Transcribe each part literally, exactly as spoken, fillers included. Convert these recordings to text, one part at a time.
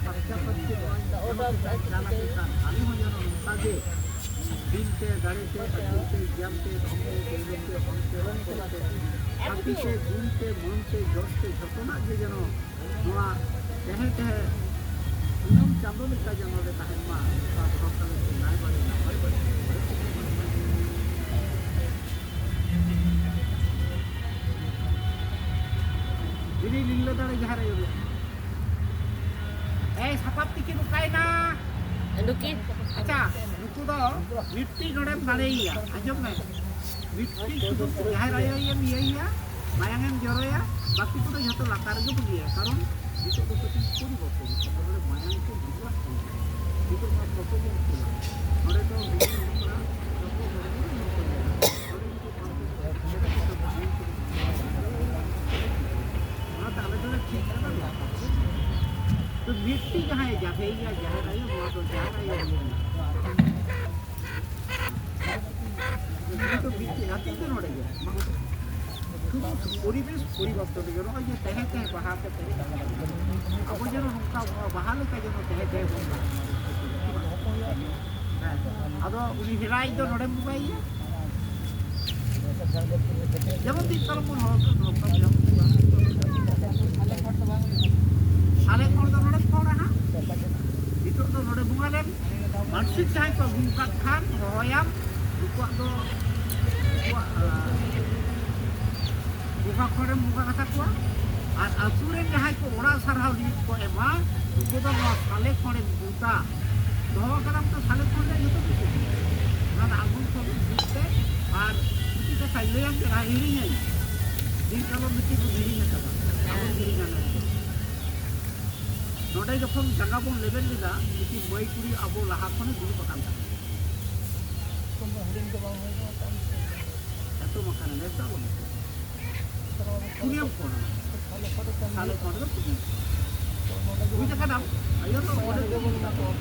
ᱯᱷᱟᱨᱪᱟ ᱯᱷᱟᱹᱨᱪᱤ ᱱᱚᱣᱟ ᱡᱟᱦᱟᱸ ᱞᱮᱠᱟ ᱠᱟᱱ, ᱟᱞᱮ ᱦᱚᱸ ᱡᱮᱱᱚ ᱱᱚᱝᱠᱟ ᱜᱮ ᱫᱤᱱ ᱛᱮ, ᱫᱟᱲᱮ ᱛᱮ, ᱟᱹᱠᱤᱞ ᱛᱮ, ᱜᱮᱭᱟᱱ ᱛᱮ, ᱫᱷᱚᱱ ᱛᱮ, ᱛᱮᱭᱞᱚᱝ ᱛᱮ, ᱚᱱ ᱛᱮ, ᱚᱠᱛᱚ ᱛᱮ, ᱠᱟᱹᱯᱤ ᱛᱮ, ᱜᱩᱱ ᱛᱮ, ᱢᱟᱹᱱ ᱛᱮ, ᱡᱚᱥ ᱛᱮ, ᱡᱷᱚᱛᱚᱱᱟᱜ ᱜᱮ ᱡᱮᱱᱚ ᱱᱚᱣᱟ ᱛᱟᱦᱮᱸ ᱛᱟᱦᱮᱸ ᱫᱤᱱᱟᱹᱢ ᱪᱟᱸᱫᱚ ᱞᱮᱠᱟ ᱡᱮᱱᱚ ᱞᱮ ᱛᱟᱦᱮᱱ ᱢᱟ, ᱚᱱᱠᱟ ᱫᱷᱚᱨᱚᱢ ᱛᱟᱞᱮ ᱛᱮ ᱱᱟᱭ ᱵᱟᱲᱮ ᱱᱟᱯᱟᱭ ᱵᱟᱲᱮ᱾ ᱫᱤᱞᱤ ᱞᱤᱝᱞᱟᱹ ᱫᱟᱲᱮ ᱡᱟᱦᱟᱸ ᱨᱮ ᱟᱭᱳ ᱨᱮ᱾ ᱮᱭ ᱥᱟᱯᱟᱵ ᱛᱤᱠᱤᱱ ᱚᱠᱟᱭᱮᱱᱟ? ᱞᱩᱠᱤ᱾ ᱟᱪᱪᱷᱟ, ᱱᱩᱠᱩ ᱫᱚ ᱢᱤᱫᱴᱤᱡ ᱱᱚᱰᱮᱢ ᱫᱟᱲᱮᱭᱟᱭᱟ, ᱟᱸᱡᱚᱢ ᱢᱮ᱾ ᱢᱤᱫᱴᱤᱡ ᱥᱩᱫᱷᱩ ᱡᱟᱦᱮᱨ ᱟᱭᱳᱭᱮᱢ ᱤᱭᱟᱹᱭᱮᱭᱟ, ᱢᱟᱭᱟᱝ ᱮᱢ ᱡᱚᱨᱚᱭᱟ, ᱵᱟᱹᱠᱤ ᱠᱚᱫᱚ ᱡᱷᱚᱛᱚ ᱞᱟᱛᱟᱨ ᱨᱮᱜᱮ ᱵᱚᱱ ᱤᱭᱟᱹᱭᱟ᱾ ᱠᱟᱨᱚᱱ ᱱᱤᱛᱚᱜ ᱫᱚ ᱠᱟᱹᱴᱤᱡ ᱯᱚᱨᱤᱵᱚᱨᱛᱚᱱ ᱦᱩᱭᱩᱜ ᱠᱟᱱᱟ, ᱱᱚᱰᱮ ᱢᱟᱭᱟᱝ ᱠᱚ ᱵᱩᱡᱷᱟᱹᱜ ᱠᱟᱱᱟ᱾ ᱱᱤᱛᱚᱜ ᱱᱚᱣᱟ ᱯᱷᱳᱴᱳ ᱵᱚᱱ ᱠᱩᱞᱟ, ᱱᱚᱰᱮ ᱫᱚ ᱦᱩᱰᱤᱧ ᱦᱚᱲ ᱠᱟᱱᱟ, ᱡᱚᱛᱚ ᱦᱚᱲ ᱜᱮ ᱧᱮᱞ ᱠᱚ ᱧᱮᱞᱟ᱾ ᱱᱚᱰᱮ ᱡᱩᱫᱤ ᱚᱱᱟᱛᱮ ᱟᱞᱮ ᱫᱚᱞᱮ ᱴᱷᱤᱠ ᱠᱟᱫᱟ ᱞᱟᱛᱟᱨ ᱨᱮ᱾ ᱛᱚ ᱢᱤᱫᱴᱤᱡ ᱡᱟᱦᱟᱸᱭ ᱡᱟᱦᱮᱨ ᱟᱭᱳ, ᱡᱟᱦᱮᱨ ᱟᱭᱳ, ᱱᱚᱣᱟ ᱫᱚ ᱡᱟᱦᱮᱨ ᱟᱭᱳ ᱨᱮ ᱢᱮᱱᱟᱜᱼᱟ᱾ ᱩᱱᱤ ᱫᱚ ᱢᱤᱫᱴᱤᱡ ᱦᱟᱹᱛᱤ ᱫᱚ ᱱᱚᱰᱮ ᱜᱮ᱾ ᱥᱩᱫᱷᱩ ᱯᱚᱨᱤᱵᱮᱥ ᱯᱚᱨᱤᱵᱚᱨᱛᱚᱱ ᱨᱮᱜᱮ, ᱱᱚᱜᱼᱚᱭ ᱡᱮ ᱛᱟᱦᱮᱸ ᱛᱟᱦᱮᱸ ᱵᱟᱦᱟ ᱠᱚ ᱛᱟᱦᱮᱸ ᱠᱟᱱᱟ, ᱟᱵᱚ ᱡᱮᱱᱚ ᱱᱚᱝᱠᱟ ᱵᱟᱦᱟ ᱞᱮᱠᱟ ᱡᱮᱱᱚ ᱛᱟᱦᱮᱸ ᱛᱟᱦᱮᱸ ᱵᱚᱱ ᱢᱟ᱾ ᱦᱮᱸ, ᱟᱫᱚ ᱩᱱᱤ ᱦᱮᱲᱟᱭᱤᱡ ᱫᱚ ᱱᱚᱰᱮᱢ ᱵᱚᱸᱜᱟᱭᱮᱭᱟ᱾ ᱡᱮᱢᱚᱱ ᱫᱤᱱ ᱠᱟᱞᱚᱢ ᱵᱚᱱ ᱦᱚᱦᱚ ᱠᱮᱫ, ᱱᱚᱝᱠᱟ ᱡᱮᱢᱚᱱ ᱥᱟᱞᱮ ᱠᱷᱚᱲ ᱫᱚ ᱱᱚᱰᱮᱢ ᱠᱷᱚᱲᱟ ᱦᱟᱸᱜ᱾ ᱱᱤᱛᱚᱜ ᱫᱚ ᱱᱚᱰᱮ ᱵᱚᱸᱜᱟ ᱞᱮᱢ᱾ ᱢᱟᱱᱥᱤᱠ ᱡᱟᱦᱟᱸᱭ ᱠᱚ ᱟᱹᱜᱩ ᱟᱠᱟᱫ ᱠᱷᱟᱱ ᱦᱚᱦᱚᱭᱟᱢ, ᱩᱱᱠᱩᱣᱟᱜ ᱫᱚ, ᱩᱱᱠᱩᱣᱟᱜ, ᱟᱸ, ᱵᱚᱸᱜᱟ ᱠᱷᱚᱲᱮᱢ ᱵᱚᱸᱜᱟ ᱠᱟᱛᱟ ᱠᱚᱣᱟ᱾ ᱟᱨ ᱟᱹᱛᱩ ᱨᱮᱱ ᱡᱟᱦᱟᱸᱭ ᱠᱚ ᱚᱲᱟᱜ ᱥᱟᱨᱦᱟᱣ ᱞᱟᱹᱜᱤᱫ ᱠᱚ ᱮᱢᱟ, ᱩᱱᱠᱩ ᱫᱚ ᱱᱚᱣᱟ ᱥᱟᱞᱮ ᱠᱷᱚᱲᱮᱢ ᱡᱩᱛᱟ᱾ ᱫᱚᱦᱚ ᱠᱟᱫᱟᱢ ᱛᱚ ᱥᱟᱞᱮ ᱠᱷᱚᱲ ᱨᱮ ᱡᱚᱛᱚ ᱠᱤᱪᱷᱩ᱾ ᱚᱱᱟ ᱫᱚ ᱟᱹᱜᱩ ᱠᱚ ᱡᱩᱛ ᱛᱮ᱾ ᱟᱨ ᱢᱤᱫᱴᱤᱡ ᱠᱟᱛᱷᱟᱧ ᱞᱟᱹᱭᱟᱢ ᱠᱟᱱᱟ, ᱦᱤᱲᱤᱧᱟᱹᱧ᱾ ᱫᱤᱱ ᱠᱟᱞᱚᱢ ᱢᱤᱫᱴᱤᱡ ᱵᱚᱱ ᱦᱤᱲᱤᱧ ᱟᱠᱟᱫᱟ᱾ ᱟᱵᱚ ᱦᱤᱲᱤᱧᱟ ᱱᱚᱣᱟ ᱫᱚ᱾ ᱱᱚᱰᱮ ᱡᱚᱠᱷᱚᱱ ᱡᱟᱸᱜᱟ ᱵᱚᱱ ᱞᱮᱵᱮᱫ ᱞᱮᱫᱟ, ᱢᱤᱫᱴᱤᱡ ᱢᱟᱹᱭ ᱠᱩᱲᱤ ᱟᱵᱚ ᱞᱟᱦᱟ ᱠᱷᱚᱱᱮ ᱫᱩᱲᱩᱵ ᱟᱠᱟᱱ ᱛᱟᱦᱮᱸᱫ᱾ ᱮᱛᱚᱢ ᱟᱠᱟᱱᱟ, ᱱᱮᱥ ᱫᱚ ᱟᱵᱚ ᱱᱚᱛᱮ᱾ ᱯᱩᱱᱭᱟᱹ ᱠᱚᱬᱟ᱾ ᱥᱟᱞᱮ ᱠᱚᱬᱟ ᱫᱚ ᱯᱩᱱᱭᱟᱹ ᱠᱚᱬᱟ᱾ ᱵᱩᱡᱽ ᱟᱠᱟᱫᱟᱢ? ᱟᱭᱳ ᱫᱚ ᱚᱸᱰᱮ ᱫᱚ ᱵᱩᱡᱽ ᱟᱠᱟᱫᱟᱢ᱾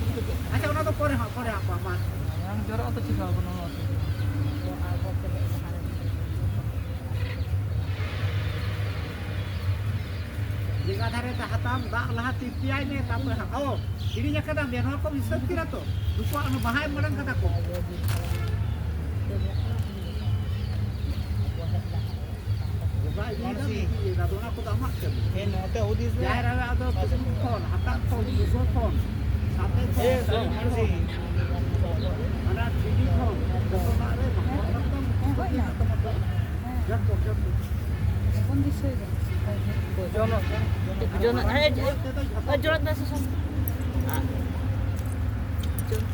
ᱟᱪᱪᱷᱟ, ᱚᱱᱟ ᱫᱚ ᱯᱚᱨᱮ ᱦᱟᱸᱜ, ᱯᱚᱨᱮ ᱦᱟᱸᱜ, ᱢᱟ᱾ ᱢᱟᱭᱟᱝ ᱡᱚᱨᱚᱜ ᱟᱛᱚ ᱪᱤᱠᱟᱹ ᱟᱠᱟᱱᱟ ᱱᱚᱣᱟ ᱛᱮ? ᱫᱷᱟᱨᱮ ᱛᱮ ᱦᱟᱛᱟᱣ ᱫᱟᱜ ᱞᱟᱦᱟ ᱛᱤᱨᱯᱤᱭᱟᱭ ᱢᱮ, ᱛᱟᱨᱯᱚᱨᱮ ᱦᱟᱛᱟᱣ᱾ ᱚ, ᱦᱤᱲᱤᱧ ᱟᱠᱟᱫᱟᱢ ᱡᱮ ᱱᱚᱣᱟ ᱠᱚᱢ ᱦᱤᱥᱟᱹᱵ ᱠᱮᱫᱟ ᱛᱚ? ᱱᱩᱠᱩᱣᱟᱜ ᱚᱱᱟ ᱵᱟᱦᱟ ᱮᱢ ᱢᱟᱲᱟᱝ ᱠᱟᱫᱟ ᱠᱚ᱾ ᱵᱚᱸᱜᱟ ᱤᱫᱤᱭᱮᱫᱟ, ᱢᱟᱹᱡᱷᱤ ᱤᱫᱤᱭᱮᱫᱟ, ᱟᱫᱚ ᱚᱱᱟ ᱠᱚᱫᱚ ᱟᱢᱟᱜ ᱠᱟᱹᱢᱤ᱾ ᱮ, ᱱᱚᱛᱮ ᱦᱩᱫᱤᱥ ᱢᱮ᱾ ᱡᱟᱦᱮᱨ ᱟᱭᱳ ᱟᱫᱚ ᱛᱩᱨᱩᱭ ᱠᱷᱚᱱ, ᱦᱟᱴᱟᱜ ᱠᱷᱚᱱ, ᱵᱩᱥᱟᱹ ᱠᱷᱚᱱ, ᱥᱟᱛᱮ ᱠᱷᱚᱱ, ᱮ, ᱥᱚᱨᱮᱱ ᱢᱟᱹᱡᱷᱤ᱾ ᱚᱱᱟ ᱴᱷᱤᱞᱤ ᱠᱷᱚᱱ, ᱡᱚᱛᱚᱱᱟᱜ ᱨᱮ ᱢᱟᱠᱚᱲ ᱥᱟᱠᱟᱢ ᱠᱚ ᱢᱮᱱᱟᱜ ᱛᱟᱢᱟ ᱛᱚ? ᱡᱚᱛᱚ, ᱡᱚᱛᱚ᱾ ᱵᱟᱵᱚᱱ ᱫᱤᱥᱟᱹᱭᱮᱫᱟ᱾ ᱡᱚᱱᱚᱜ, ᱡᱚᱱᱚᱜ, ᱦᱮᱸ, ᱡᱚᱱᱚᱜ ᱫᱟ ᱥᱮ ᱥᱚᱢ-, ᱡᱚᱱᱚᱜ᱾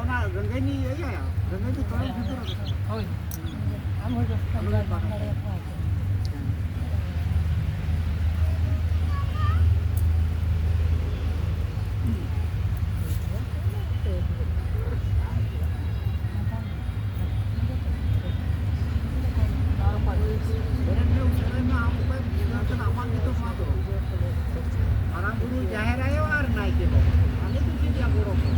ᱚᱱᱟ ᱨᱟᱹᱝᱜᱟᱹᱭ ᱱᱤᱭᱟᱹ ᱤᱭᱟᱹ, ᱨᱟᱹᱝᱜᱟᱹᱭ ᱱᱤᱭᱟᱹ ᱛᱚᱨᱚᱝ ᱵᱷᱤᱛᱨᱤ ᱨᱮ᱾ ᱦᱳᱭ᱾ ᱟᱢ ᱦᱚᱸ ᱡᱚᱛᱚ ᱫᱟᱲᱮᱭᱟᱜᱼᱟ᱾ ᱢᱟᱨᱟᱝ ᱵᱩᱨᱩ, ᱡᱟᱦᱮᱨ ᱟᱭᱳ ᱟᱨ ᱱᱟᱭᱠᱮ ᱵᱟᱵᱟ, ᱟᱞᱮ ᱫᱚ ᱪᱮᱫ ᱨᱮᱭᱟᱜ ᱜᱚᱲᱚ ᱠᱚ?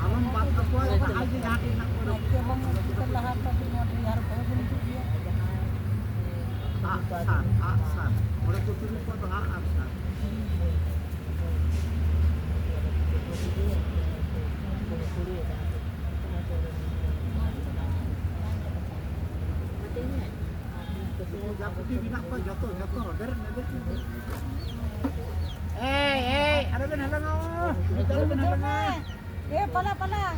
ᱟᱞᱚᱢ ᱵᱟᱫ ᱠᱟᱠᱚᱣᱟ, ᱡᱟᱦᱟᱸᱭ ᱜᱮ ᱡᱟᱦᱟᱸ ᱴᱷᱮᱱ ᱦᱮᱱᱟᱜ ᱠᱚᱣᱟ᱾ ᱱᱟᱭᱠᱮ ᱵᱟᱝ ᱟᱹᱜᱩ ᱠᱟᱛᱮ ᱞᱟᱦᱟ ᱛᱚ ᱢᱤᱫ ᱦᱚᱲ ᱡᱟᱦᱮᱨ ᱠᱚᱦᱚᱸ ᱵᱚᱱ ᱦᱤᱡᱩᱜ ᱜᱮᱭᱟ᱾ ᱟᱜ ᱥᱟᱨ, ᱟᱜ ᱥᱟᱨ᱾ ᱢᱚᱬᱮ ᱠᱚ ᱛᱩᱨᱩᱭ ᱠᱚᱣᱟᱜ ᱫᱚ ᱟᱜ ᱟᱨ ᱥᱟᱨ᱾ ᱱᱩᱠᱩ ᱡᱟ ᱯᱩᱛᱤ ᱢᱮᱱᱟᱜ ᱠᱚᱣᱟ ᱡᱚᱛᱚ, ᱡᱚᱛᱚ ᱰᱮᱨᱮᱫ ᱢᱮ, ᱰᱮᱨᱮᱫ ᱢᱮ, ᱰᱮᱨᱮᱫ ᱢᱮ᱾ ᱮᱭ, ᱮᱭ, ᱟᱞᱚ ᱵᱮᱱ ᱦᱟᱞᱟᱝᱟ᱾ ᱟᱞᱚ ᱵᱮᱱ ᱦᱟᱞᱟᱝᱟ᱾ ᱮ ᱯᱟᱞᱟ, ᱯᱟᱞᱟ᱾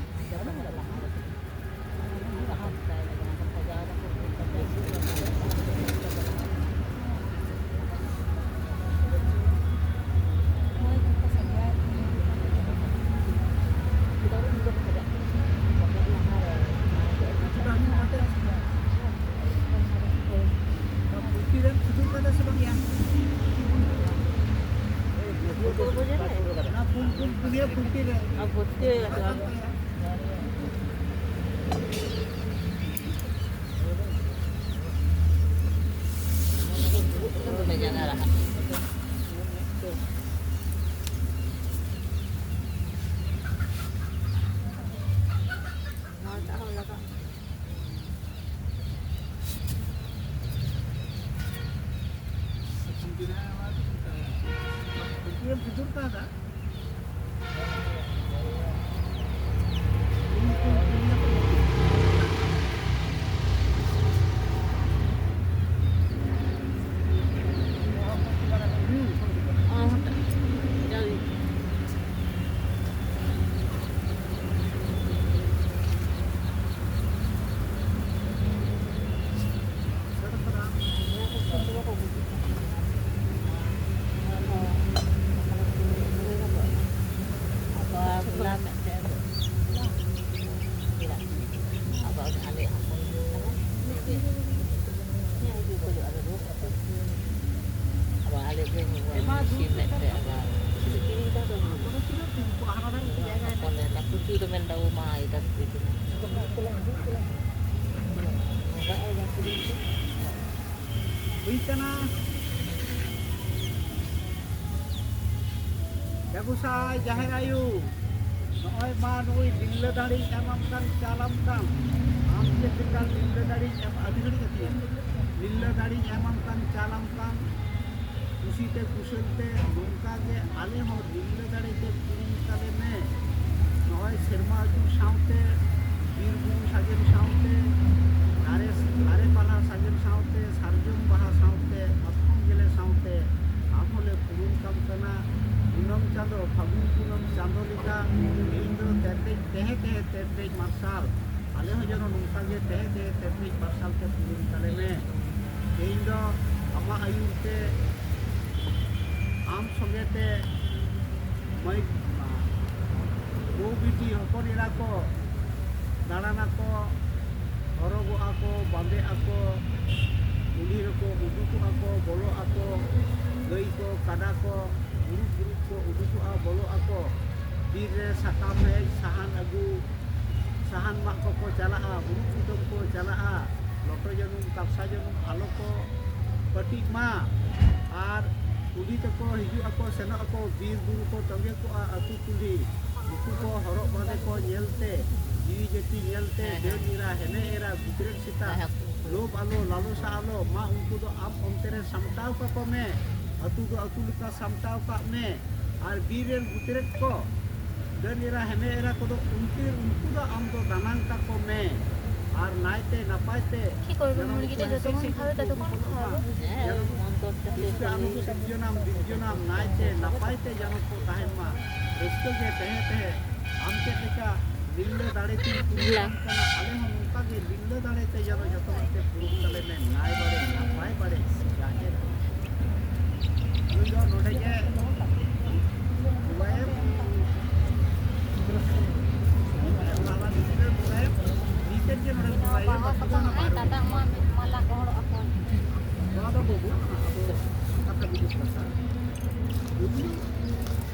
ᱚᱱᱟ ᱯᱩᱞ, ᱯᱩᱞ, ᱯᱩᱞᱤᱭᱟᱹ ᱯᱩᱞᱴᱤ ᱨᱮ᱾ ᱟᱵᱟᱨ ᱟᱞᱮ ᱜᱮ ᱢᱤᱫ ᱵᱚᱱ ᱥᱤᱢ ᱮᱫ ᱛᱮ ᱟᱵᱟᱨ ᱦᱚᱯᱚᱱ ᱮ ᱛᱟᱠᱚ ᱪᱮᱫ ᱠᱚ ᱢᱮᱱ ᱫᱟ, ᱳ ᱢᱟ, ᱮᱴᱟᱜ ᱠᱚ ᱠᱟᱱᱟ᱾ ᱦᱩᱭ ᱠᱟᱱᱟ᱾ ᱡᱟ ᱜᱚᱸᱥᱟᱭ ᱡᱟᱦᱮᱨ ᱟᱭᱳ, ᱱᱚᱜᱼᱚᱭ ᱢᱟ ᱱᱩᱭ ᱞᱤᱞᱞᱟᱹ ᱫᱟᱲᱮᱧ ᱮᱢᱟᱢ ᱠᱟᱱ, ᱪᱟᱞᱟᱢ ᱠᱟᱱ, ᱟᱢ ᱪᱮᱫ ᱞᱮᱠᱟ ᱞᱤᱞᱞᱟᱹ ᱫᱟᱲᱮᱧ ᱮᱢ, ᱟᱹᱰᱤ ᱜᱷᱟᱹᱲᱤᱡ ᱠᱟᱛᱮ ᱞᱤᱞᱞᱟᱹ ᱫᱟᱲᱮᱧ ᱮᱢᱟᱢ ᱠᱟᱱ, ᱪᱟᱞᱟᱢ ᱠᱟᱱ, ᱠᱩᱥᱤᱛᱮ ᱠᱩᱥᱟᱹᱞ ᱛᱮ ᱱᱚᱝᱠᱟ ᱜᱮ ᱟᱞᱮ ᱦᱚᱸ ᱞᱤᱞᱞᱟᱹ ᱫᱟᱲᱮ ᱛᱮ ᱠᱤᱨᱤᱧ ᱛᱟᱞᱮ ᱢᱮ᱾ ᱱᱚᱜᱼᱚᱭ ᱥᱮᱨᱢᱟ ᱟᱹᱪᱩᱨ ᱥᱟᱶᱛᱮ, ᱵᱤᱨ ᱵᱩᱨᱩ ᱥᱟᱜᱮᱱ ᱥᱟᱶᱛᱮ, ᱫᱟᱨᱮ, ᱫᱟᱨᱮ ᱯᱟᱞᱦᱟ ᱥᱟᱜᱮᱱ ᱥᱟᱶᱛᱮ, ᱥᱟᱨᱡᱚᱢ ᱵᱟᱦᱟ ᱥᱟᱶᱛᱮ, ᱢᱟᱛᱠᱚᱢ ᱜᱮᱞᱮ ᱥᱟᱶᱛᱮ ᱟᱢ ᱦᱚᱸᱞᱮ ᱯᱩᱨᱩᱱ ᱠᱟᱢ ᱠᱟᱱᱟ᱾ ᱫᱤᱱᱟᱹᱢ ᱪᱟᱸᱫᱚ ᱫᱚ ᱯᱷᱟᱹᱜᱩᱱ ᱠᱩᱱᱟᱹᱢ ᱪᱟᱸᱫᱚ ᱞᱮᱠᱟ ᱛᱮᱦᱮᱧ ᱫᱚ ᱛᱮᱨᱫᱮᱡ, ᱛᱮᱦᱮ ᱛᱮᱦᱮ ᱛᱮᱨᱫᱮᱡ ᱢᱟᱨᱥᱟᱞ᱾ ᱟᱞᱮ ᱦᱚᱸ ᱡᱮᱱᱚ ᱱᱚᱝᱠᱟ ᱜᱮ ᱛᱮᱦᱮ ᱛᱮᱦᱮ ᱛᱮᱨᱫᱮᱡ ᱢᱟᱨᱥᱟᱞ ᱛᱮ ᱯᱩᱨᱩᱱ ᱛᱟᱞᱮ ᱢᱮ᱾ ᱛᱮᱦᱮᱧ ᱫᱚ ᱟᱢᱟᱜ ᱟᱹᱭᱩᱨ ᱛᱮ, ᱟᱢ ᱥᱚᱸᱜᱮ ᱛᱮ ᱢᱟᱹᱭ, ᱵᱟᱹᱵᱩ ᱵᱤᱴᱤ ᱦᱚᱯᱚᱱ ᱮᱨᱟ ᱠᱚ ᱫᱟᱬᱟᱱᱟᱠᱚ, ᱦᱚᱨᱚᱜᱚᱜᱼᱟ ᱠᱚ, ᱵᱟᱸᱫᱮᱜ ᱟᱠᱚ, ᱠᱩᱞᱦᱤ ᱨᱮᱠᱚ ᱩᱰᱩᱠᱚᱜᱼᱟ ᱠᱚ, ᱵᱚᱞᱚᱜ ᱟᱠᱚ, ᱜᱟᱹᱭ ᱠᱚ, ᱠᱟᱰᱟ ᱠᱚ, ᱜᱩᱨᱩᱯ ᱜᱩᱨᱩᱯ ᱠᱚ ᱩᱰᱩᱠᱚᱜᱼᱟ, ᱵᱚᱞᱚᱜ ᱟᱠᱚ᱾ ᱵᱤᱨ ᱨᱮ ᱥᱟᱠᱟᱢ ᱦᱮᱡ, ᱥᱟᱦᱟᱱ ᱟᱹᱜᱩ, ᱥᱟᱦᱟᱱ ᱢᱟᱜ ᱠᱚᱠᱚ ᱪᱟᱞᱟᱜᱼᱟ, ᱵᱩᱨᱩ ᱠᱩᱴᱟᱹᱢ ᱠᱚ ᱪᱟᱞᱟᱜᱼᱟ᱾ ᱞᱚᱴᱚ ᱡᱟᱹᱱᱩᱢ, ᱠᱟᱯᱥᱟ ᱡᱟᱹᱱᱩᱢ ᱟᱞᱚ ᱠᱚ ᱯᱟᱹᱴᱤᱜ ᱢᱟ᱾ ᱟᱨ ᱠᱩᱞᱦᱤ ᱛᱮᱠᱚ ᱦᱤᱡᱩᱜ ᱟᱠᱚ, ᱥᱮᱱᱚᱜ ᱟᱠᱚ, ᱵᱤᱨ ᱵᱩᱨᱩ ᱠᱚ ᱛᱚᱸᱜᱮ ᱠᱚᱜᱼᱟ, ᱟᱹᱛᱩ ᱠᱩᱞᱦᱤ᱾ ᱱᱩᱠᱩ ᱠᱚ ᱦᱚᱨᱚᱜ ᱵᱟᱸᱫᱮ ᱠᱚ ᱧᱮᱞ ᱛᱮ, ᱡᱤᱣᱤ ᱡᱟᱹᱛᱤ ᱧᱮᱞ ᱛᱮ, ᱦᱮᱸ, ᱦᱮᱸ᱾ ᱰᱟᱹᱱ ᱮᱨᱟ, ᱦᱮᱢᱮ ᱮᱨᱟ, ᱜᱤᱫᱽᱨᱟᱹ ᱥᱮᱛᱟ, ᱦᱮᱸ, ᱦᱮᱸ᱾ ᱞᱳᱵᱷ ᱟᱞᱚ, ᱞᱟᱞᱚᱥᱟ ᱟᱞᱚ, ᱢᱟ ᱩᱱᱠᱩ ᱫᱚ ᱟᱢ ᱚᱱᱛᱮ ᱨᱮ ᱥᱟᱢᱴᱟᱣ ᱠᱟᱠᱚ ᱢᱮ᱾ ᱟᱹᱛᱩ ᱫᱚ ᱟᱹᱛᱩ ᱞᱮᱠᱟ ᱥᱟᱢᱴᱟᱣ ᱠᱟᱜ ᱢᱮ᱾ ᱟᱨ ᱵᱤᱨ ᱨᱮᱱ ᱜᱤᱫᱽᱨᱟᱹ ᱠᱚ, ᱰᱟᱹᱱ ᱮᱨᱟ, ᱦᱮᱢᱮ ᱮᱨᱟ ᱠᱚᱫᱚ ᱩᱱᱠᱤᱱ, ᱩᱱᱠᱩ ᱫᱚ ᱟᱢ ᱫᱚ ᱫᱟᱱᱟᱝ ᱠᱟᱠᱚ ᱢᱮ᱾ ᱟᱨ ᱱᱟᱭᱛᱮ ᱱᱟᱯᱟᱭ ᱛᱮ ᱪᱮᱫ ᱠᱚ ᱡᱮᱱᱚ ᱢᱩᱨᱜᱤ ᱴᱷᱮᱡ ᱡᱚᱛᱚ ᱦᱮᱸᱥᱮᱡ ᱠᱷᱚᱱ ᱥᱮᱫ ᱠᱚ ᱵᱷᱟᱜᱮ ᱛᱟᱠᱚ ᱩᱰᱩᱠ ᱠᱷᱟᱱ ᱠᱚᱜ ᱢᱟ᱾ ᱦᱮᱸ, ᱡᱮᱱᱚ ᱚᱱᱛᱚᱨ ᱛᱮ ᱨᱟᱹᱥᱠᱟᱹ ᱟᱱᱚ ᱥᱤᱨᱡᱚᱱᱟᱢ, ᱵᱤᱨᱡᱚᱱᱟᱢ, ᱱᱟᱭᱛᱮ ᱱᱟᱯᱟᱭ ᱛᱮ ᱡᱮᱱᱚ ᱠᱚ ᱛᱟᱦᱮᱱ ᱢᱟ᱾ ᱨᱟᱹᱥᱠᱟᱹ ᱜᱮ ᱛᱟᱦᱮᱸ ᱛᱟᱦᱮᱸ ᱟᱢ ᱪᱮᱫ ᱞᱮᱠᱟ ᱛᱤᱨᱞᱟᱹ ᱫᱟᱲᱮ ᱛᱤᱧ ᱠᱩᱞᱤᱭᱟᱢ ᱠᱟᱱᱟ, ᱟᱞᱮ ᱦᱚᱸ ᱱᱚᱝᱠᱟ ᱜᱮ ᱛᱤᱨᱞᱟᱹ ᱫᱟᱲᱮ ᱛᱮ ᱡᱮᱱᱚ ᱡᱚᱛᱚ ᱦᱚᱲ ᱛᱮ ᱯᱩᱨᱩᱱ ᱛᱟᱞᱮ ᱢᱮ, ᱱᱟᱭ ᱵᱟᱲᱮ, ᱱᱟᱯᱟᱭ ᱵᱟᱲᱮ, ᱡᱟᱦᱮᱨ᱾ ᱱᱩᱭ ᱫᱚ ᱱᱚᱰᱮ ᱜᱮ ᱵᱚᱸᱜᱟᱭᱮᱢ᱾ ᱚᱱᱟ ᱫᱚ ᱱᱤᱛ ᱨᱮ ᱵᱚᱸᱜᱟᱭᱮᱢ, ᱱᱤᱛ ᱨᱮ ᱜᱮ ᱱᱚᱰᱮ ᱵᱚᱸᱜᱟᱭᱮᱢ, ᱵᱟᱦᱟ ᱵᱟᱠᱷᱟᱱ ᱫᱚ ᱥᱟᱠᱟᱢ ᱱᱚᱣᱟ ᱟᱭ ᱵᱟᱨ ᱠᱟᱴᱟ ᱢᱟ ᱢᱟᱞᱟ ᱜᱚᱦᱚᱲᱚᱜ ᱟᱠᱚ᱾ ᱱᱚᱣᱟ ᱫᱚ ᱵᱟᱹᱵᱩ, ᱟᱫᱚ ᱠᱟᱛᱷᱟ ᱵᱩᱡᱩᱜ ᱠᱟᱱᱟ᱾ ᱵᱟᱹᱵᱩ,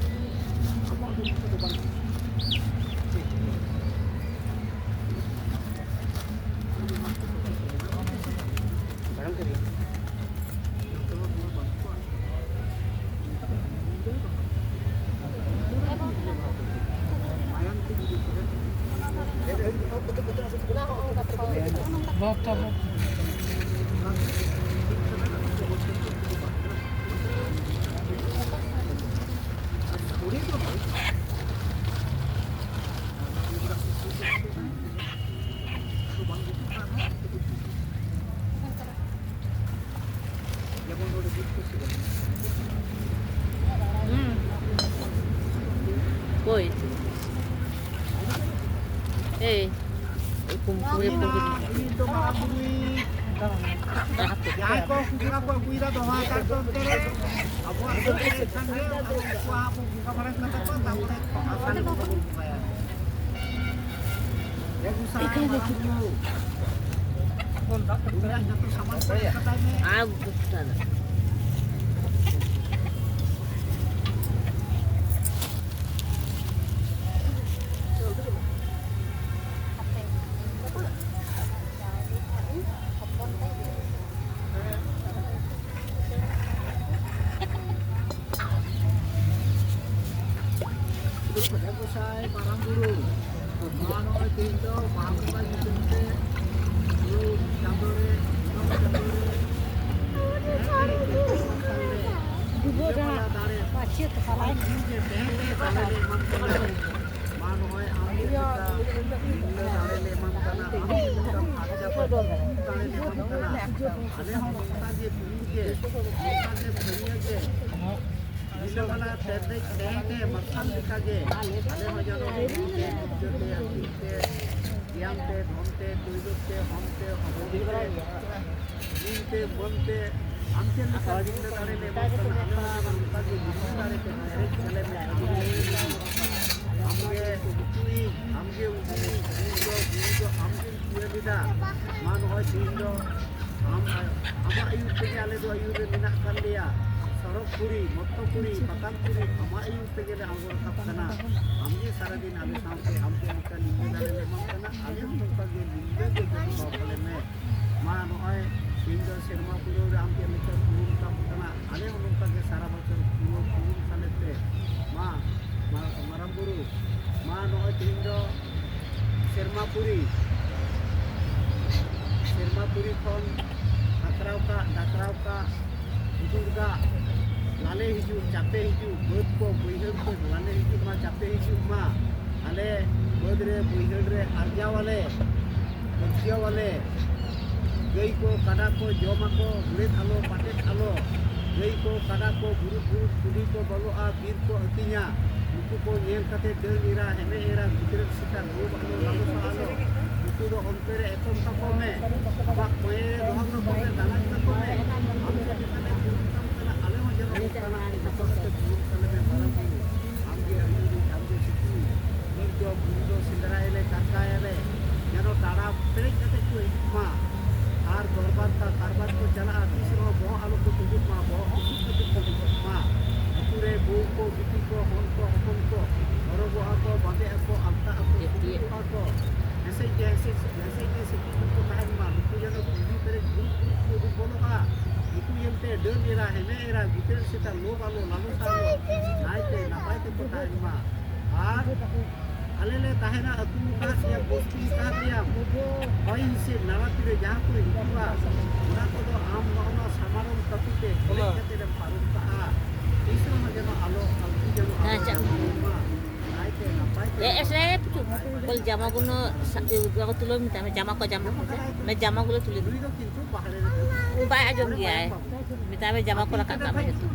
ᱟᱢᱟᱜ ᱫᱚ ᱱᱚᱝᱠᱟ ᱫᱚ ᱵᱟᱝ᱾ ᱩᱱᱠᱩ ᱠᱚᱜᱮ ᱠᱚ ᱦᱤᱡᱩᱜᱼᱟ᱾ ᱡᱟᱦᱟᱸᱭ ᱠᱚ ᱠᱩᱠᱲᱟ ᱠᱚ ᱟᱹᱜᱩᱭᱮᱫᱟ ᱫᱚᱦᱚ ᱟᱠᱟᱫ ᱠᱚ ᱚᱱᱛᱮ ᱨᱮ, ᱟᱵᱚᱣᱟᱜ ᱥᱟᱶᱛᱟ ᱮᱱᱠᱷᱟᱱ ᱜᱮ ᱟᱵᱚ ᱩᱱᱠᱩᱣᱟᱜ ᱵᱚᱱ ᱵᱚᱸᱜᱟ ᱵᱟᱲᱟ ᱠᱟᱛᱟ ᱠᱚᱣᱟ, ᱛᱟᱨᱯᱚᱨᱮ ᱟᱥᱟᱱ ᱠᱚᱵᱚᱱ ᱵᱚᱸᱜᱟᱭᱟ᱾ ᱮ ᱜᱚᱸᱥᱟᱭ ᱢᱟᱨᱟᱝ ᱵᱩᱨᱩ, ᱩᱱᱤᱭᱟᱜ ᱡᱚᱛᱚ ᱥᱟᱢᱟᱱ ᱠᱚ ᱮᱢ ᱠᱟᱛᱟᱭ ᱢᱮ᱾ ᱟᱨ ᱜᱚᱸᱥᱟᱭ᱾ ᱜᱚᱸᱥᱟᱭ ᱢᱟᱨᱟᱝ ᱵᱩᱨᱩ, ᱱᱚᱣᱟ ᱱᱚᱜᱼᱚᱭ ᱛᱮᱦᱮᱧ ᱫᱚ ᱵᱟᱦᱟ ᱵᱚᱸᱜᱟ ᱧᱩᱛᱩᱢ ᱛᱮ ᱯᱩᱨᱟᱹ ᱪᱟᱸᱫᱳ ᱨᱮ, ᱫᱤᱱᱟᱹᱢ ᱪᱟᱸᱫᱳ ᱨᱮ ᱰᱩᱵᱟᱹ ᱫᱟᱬᱟ ᱫᱟᱨᱮ ᱯᱟᱪᱮ ᱛᱚᱯᱟᱞᱟᱭ ᱛᱮᱦᱮᱧ ᱛᱮ ᱫᱟᱨᱮ ᱞᱮ ᱮᱢᱟᱢ ᱠᱟᱱᱟ᱾ ᱢᱟ ᱱᱚᱜᱼᱚᱭ ᱟᱢ ᱪᱮᱫ ᱞᱮᱠᱟ ᱧᱤᱫᱟᱹ ᱫᱟᱲᱮ ᱞᱮ ᱮᱢᱟᱢ ᱠᱟᱱᱟ, ᱟᱢ ᱪᱮᱫ ᱞᱮᱠᱟ ᱯᱷᱟᱨᱪᱟ ᱯᱷᱟᱹᱨᱪᱤ ᱫᱟᱲᱮ ᱞᱮ ᱮᱢᱟᱢ ᱠᱟᱱᱟ, ᱟᱞᱮ ᱦᱚᱸ ᱱᱚᱝᱠᱟ ᱜᱮ ᱯᱩᱨᱩᱱ ᱜᱮ, ᱱᱚᱝᱠᱟ ᱜᱮ ᱯᱷᱟᱹᱨᱭᱟᱹ ᱜᱮ, ᱨᱤᱞᱟᱹᱢᱟᱞᱟ ᱛᱮᱨᱫᱮᱡ ᱛᱮᱦᱮᱧ ᱛᱮ ᱢᱟᱨᱥᱟᱞ ᱞᱮᱠᱟ ᱜᱮ, ᱟᱞᱮ ᱦᱚᱸ ᱡᱮᱱᱚ ᱱᱚᱝᱠᱟ ᱜᱮ ᱯᱩᱡᱟᱹ ᱛᱮ, ᱟᱹᱠᱤᱞ ᱛᱮ, ᱜᱮᱭᱟᱱ ᱛᱮ, ᱫᱷᱚᱱ ᱛᱮ, ᱫᱳᱭᱨᱚᱛ ᱛᱮ, ᱦᱚᱱ ᱛᱮ, ᱦᱚᱯᱚᱱ ᱛᱮ, ᱡᱤᱣᱤ ᱛᱮ, ᱢᱚᱱ ᱛᱮ, ᱟᱢ ᱪᱮᱫ ᱞᱮᱠᱟ ᱧᱤᱫᱟᱹ ᱫᱟᱲᱮ ᱞᱮ ᱮᱢᱟᱢ ᱠᱟᱱᱟ, ᱟᱞᱮ ᱦᱚᱸ ᱡᱮᱱᱚ ᱱᱚᱝᱠᱟ ᱜᱮ ᱧᱤᱫᱟᱹ ᱫᱟᱲᱮ ᱛᱮ ᱯᱮᱨᱮᱡ ᱟᱞᱮ ᱢᱮ᱾ ᱟᱢ ᱜᱮ ᱩᱛᱩᱭᱤᱡ, ᱟᱢ ᱜᱮ ᱩᱛᱩᱭᱤᱡ, ᱩᱱᱤ ᱫᱚ, ᱩᱱᱤ ᱫᱚ ᱟᱢ ᱜᱮᱢ ᱪᱤᱭᱟᱹ ᱞᱮᱫᱟ᱾ ᱢᱟ ᱱᱚᱜᱼᱚᱭ ᱛᱮᱦᱮᱧ ᱫᱚ ᱟᱢ, ᱟᱢᱟᱜ ᱟᱹᱭᱩᱨ ᱛᱮᱜᱮ ᱟᱞᱮ ᱫᱚ ᱟᱹᱭᱩᱨ ᱨᱮ ᱢᱮᱱᱟᱜ ᱟᱠᱟᱫ ᱞᱮᱭᱟ᱾ ᱥᱚᱨᱚᱜᱽ ᱯᱩᱨᱤ, ᱢᱚᱨᱛᱚ ᱯᱩᱨᱤ, ᱯᱟᱛᱟᱞ ᱯᱩᱨᱤ, ᱟᱢᱟᱜ ᱟᱹᱭᱩᱨ ᱛᱮᱜᱮ ᱞᱮ ᱟᱬᱜᱚ ᱨᱟᱠᱟᱵ ᱠᱟᱱᱟ᱾ ᱟᱢ ᱜᱮ ᱥᱟᱨᱟᱫᱤᱱ ᱟᱞᱮ ᱥᱟᱶᱛᱮ, ᱟᱢ ᱪᱮᱫ ᱞᱮᱠᱟ ᱧᱤᱫᱟᱹ ᱫᱟᱲᱮ ᱞᱮ ᱮᱢᱟᱢ ᱠᱟᱱᱟ, ᱟᱞᱮ ᱦᱚᱸ ᱱᱚᱝᱠᱟ ᱜᱮ ᱧᱤᱫᱟᱹ ᱜᱮ ᱡᱚᱢ ᱥᱟᱶ ᱛᱟᱞᱮ ᱢᱮ᱾ ᱢᱟ ᱱᱚᱜᱼᱚᱭ ᱛᱮᱦᱮᱧ ᱫᱚ ᱥᱮᱨᱢᱟ ᱯᱩᱨᱟᱹᱣ ᱨᱮ ᱟᱢ ᱪᱮᱫ ᱞᱮᱠᱟ ᱯᱩᱨᱩᱱ ᱠᱟᱢ ᱠᱟᱱᱟ, ᱟᱞᱮ ᱦᱚᱸ ᱱᱚᱝᱠᱟ ᱜᱮ ᱥᱟᱨᱟ ᱵᱚᱪᱷᱚᱨ ᱯᱩᱨᱟᱹᱣ ᱯᱩᱨᱩᱱ ᱛᱟᱞᱮ ᱯᱮ᱾ ᱢᱟ, ᱢᱟ, ᱢᱟᱨᱟᱝ ᱵᱩᱨᱩ, ᱢᱟ ᱱᱚᱜᱼᱚᱭ ᱛᱮᱦᱮᱧ ᱫᱚ ᱥᱮᱨᱢᱟ ᱯᱩᱨᱤ, ᱥᱮᱨᱢᱟ ᱯᱩᱨᱤ ᱠᱷᱚᱱ ᱠᱟᱠᱨᱟᱣ ᱠᱟᱜ, ᱰᱟᱠᱨᱟᱣ ᱠᱟᱜ, ᱦᱩᱫᱩᱲ ᱫᱟᱜ ᱞᱟᱞᱮ ᱦᱤᱡᱩᱜ, ᱪᱟᱯᱮ ᱦᱤᱡᱩᱜ, ᱵᱟᱹᱫᱽ ᱠᱚ ᱵᱟᱹᱭᱦᱟᱹᱲ ᱠᱚ ᱞᱟᱞᱮ ᱦᱤᱡᱩᱜ ᱢᱟ, ᱪᱟᱯᱮ ᱦᱤᱡᱩᱜ ᱢᱟ᱾ ᱟᱞᱮ ᱵᱟᱹᱫᱽ ᱨᱮ ᱵᱟᱹᱭᱦᱟᱹᱲ ᱨᱮ ᱟᱨᱡᱟᱣ ᱟᱞᱮ, ᱟᱨᱡᱟᱣ ᱟᱞᱮ᱾ ᱜᱟᱹᱭ ᱠᱚ ᱠᱟᱰᱟ ᱠᱚ ᱡᱚᱢ ᱟᱠᱚ, ᱜᱩᱲᱮᱫ ᱟᱞᱚ, ᱯᱟᱴᱮᱫ ᱟᱞᱚ᱾ ᱜᱟᱹᱭ ᱠᱚ, ᱠᱟᱰᱟ ᱠᱚ, ᱵᱩᱨᱩ ᱵᱩᱨᱩ ᱠᱩᱞᱦᱤ ᱠᱚ ᱵᱚᱞᱚᱜᱼᱟ, ᱵᱤᱨ ᱠᱚ ᱟᱹᱛᱤᱧᱟ᱾ ᱱᱩᱠᱩ ᱠᱚ ᱧᱮᱞ ᱠᱟᱛᱮ ᱰᱟᱹᱱ ᱮᱨᱟ, ᱦᱮᱢᱮ ᱮᱨᱟ, ᱜᱤᱫᱽᱨᱟᱹ ᱥᱮᱛᱟ ᱞᱳᱵᱷ ᱟᱞᱚ, ᱞᱟᱞᱚᱥᱟ ᱟᱞᱚ᱾ ᱱᱩᱠᱩ ᱫᱚ ᱚᱱᱛᱮ ᱨᱮ ᱮᱛᱚᱢ ᱠᱟᱠᱚ ᱢᱮ, ᱟᱢᱟᱜ ᱠᱚᱭᱮ ᱨᱮ ᱫᱚᱦᱚ ᱠᱟᱠᱚ ᱢᱮ, ᱫᱟᱱᱟᱝ ᱠᱟᱠᱚ ᱢᱮ᱾ ᱟᱢ ᱪᱮᱫ ᱞᱮᱠᱟᱱᱮᱢ ᱡᱩᱞᱩᱢ ᱠᱟᱱ ᱠᱟᱱᱟ, ᱟᱞᱮ ᱦᱚᱸ ᱡᱮᱱᱚ ᱚᱱᱠᱟᱱᱟᱜ ᱵᱚᱛᱚᱨ ᱠᱟᱛᱮ ᱡᱩᱞᱩᱢ ᱠᱟᱞᱮ ᱢᱮ, ᱢᱟᱨᱟᱝ ᱵᱩᱨᱩ᱾ ᱟᱢ ᱜᱮ ᱟᱹᱭᱩᱨᱤᱡ, ᱟᱢ ᱜᱮ ᱥᱤᱠᱩᱲ᱾ ᱵᱤᱨ ᱫᱚ, ᱵᱩᱨᱩ ᱫᱚ ᱥᱮᱸᱫᱽᱨᱟᱭᱟᱞᱮ, ᱠᱟᱨᱠᱟᱭᱟᱞᱮ, ᱡᱮᱱᱚ ᱴᱟᱲᱟ ᱯᱮᱨᱮᱡ ᱠᱟᱛᱮ ᱠᱚ ᱦᱤᱡᱩᱜ ᱢᱟ᱾ ᱟᱨ ᱫᱚᱨᱵᱟᱨ ᱠᱟ-, ᱠᱟᱨᱵᱟᱨ ᱠᱚ ᱪᱟᱞᱟᱜᱼᱟ, ᱛᱤᱥ ᱨᱮᱦᱚᱸ ᱵᱚᱦᱚᱜ ᱟᱞᱚ ᱠᱚ ᱛᱩᱫᱩᱜ ᱢᱟ, ᱵᱚᱦᱚᱜ ᱩᱥᱩᱵ ᱠᱟᱛᱮ ᱠᱚ ᱦᱤᱡᱩᱜ ᱢᱟ᱾ ᱟᱹᱛᱩ ᱨᱮ ᱵᱚᱦᱩ ᱠᱚ, ᱵᱤᱴᱤ ᱠᱚ, ᱦᱚᱱ ᱠᱚ, ᱦᱚᱯᱚᱱ ᱠᱚ, ᱦᱚᱨᱚᱜᱚᱜᱼᱟ ᱠᱚ, ᱵᱟᱸᱫᱮᱜ ᱟᱠᱚ, ᱟᱞᱛᱟᱜ ᱟᱠᱚ, ᱪᱮᱫ ᱪᱮᱫ? ᱠᱩᱲᱤᱫᱚᱜᱼᱟ ᱠᱚ, ᱦᱮᱸᱥᱮᱡ ᱜᱮ ᱦᱮᱸᱥᱮᱡ, ᱦᱮᱸᱥᱮᱡ ᱜᱮ ᱥᱮᱠᱤ ᱠᱚ ᱛᱟᱦᱮᱱ ᱢᱟ᱾ ᱱᱩᱠᱩ ᱡᱮᱱᱚ ᱠᱩᱞᱦᱤ ᱯᱮᱨᱮᱡ ᱵᱩᱨᱩ ᱠᱚ ᱩᱰᱩᱠ ᱵᱚᱞᱚᱜᱼᱟ᱾ ᱱᱩᱠᱩ ᱧᱮᱞᱛᱮ ᱰᱟᱹᱱ ᱮᱨᱟ, ᱦᱮᱢᱮ ᱮᱨᱟ, ᱜᱤᱫᱟᱹᱨ ᱥᱮᱛᱟ ᱞᱳᱵᱷ ᱟᱞᱚ, ᱞᱟᱞᱚᱥᱟ ᱟᱞᱚ, ᱱᱟᱭᱛᱮ ᱱᱟᱯᱟᱭ ᱛᱮᱠᱚ ᱛᱟᱦᱮᱱ ᱢᱟ᱾ ᱟᱨ ᱟᱞᱮ ᱞᱮ ᱛᱟᱦᱮᱱᱟ, ᱟᱹᱛᱩ ᱛᱟᱦᱮᱸ ᱜᱮᱭᱟ, ᱵᱚᱥᱛᱤ ᱛᱟᱦᱮᱸ ᱜᱮᱭᱟ, ᱦᱚᱭ ᱦᱤᱸᱥᱤᱫ ᱱᱟᱲᱟ ᱛᱤᱨᱮ ᱡᱟᱦᱟᱸ ᱠᱚ ᱦᱤᱡᱩᱜᱼᱟ, ᱚᱱᱟ ᱠᱚᱫᱚ ᱟᱢ ᱱᱚᱜᱼᱚ ᱱᱚᱣᱟ ᱥᱟᱢᱟᱨᱚᱢ ᱠᱟᱹᱯᱤ ᱛᱮ ᱠᱚᱞᱮᱡ ᱠᱟᱛᱮ ᱮᱢ ᱯᱟᱨᱚᱢ ᱠᱟᱜᱼᱟ᱾ ᱛᱤᱥ ᱨᱮᱦᱚᱸ ᱡᱮᱱᱚ ᱟᱞᱚ, ᱟᱞᱚ ᱡᱮᱱᱚ ᱟᱞᱚ ᱟᱪᱪᱷᱟ᱾ ᱧᱟᱢᱚᱜ ᱢᱟ᱾ ᱱᱟᱭᱛᱮ ᱱᱟᱯᱟᱭ ᱛᱮ ᱮ, ᱮᱥᱮ, ᱯᱩᱪᱩ, ᱵᱚᱞ ᱡᱟᱢᱟ ᱜᱩᱱᱚ ᱥᱟ-, ᱤᱭᱟᱹ, ᱜᱩᱱᱚ ᱛᱩᱞᱟᱹᱣ ᱢᱮᱛᱟᱭ ᱢᱮ, ᱡᱟᱢᱟ ᱠᱚ, ᱡᱟᱢᱟ ᱠᱚ, ᱢᱮ, ᱡᱟᱢᱟ ᱜᱩᱱᱚ ᱛᱩᱞᱟᱹᱣ ᱢᱮ᱾ ᱱᱩᱭ ᱫᱚ ᱠᱤᱱᱛᱩ ᱵᱟᱦᱨᱮ ᱨᱮ ᱵᱟᱭ ᱟᱸᱡᱚᱢ ᱜᱮᱭᱟᱭ᱾ ᱢᱮᱛᱟᱭ ᱢᱮ, ᱡᱟᱢᱟ ᱠᱚ ᱨᱟᱠᱟᱵ ᱠᱟᱜ ᱢᱮ ᱡᱚᱛᱚ᱾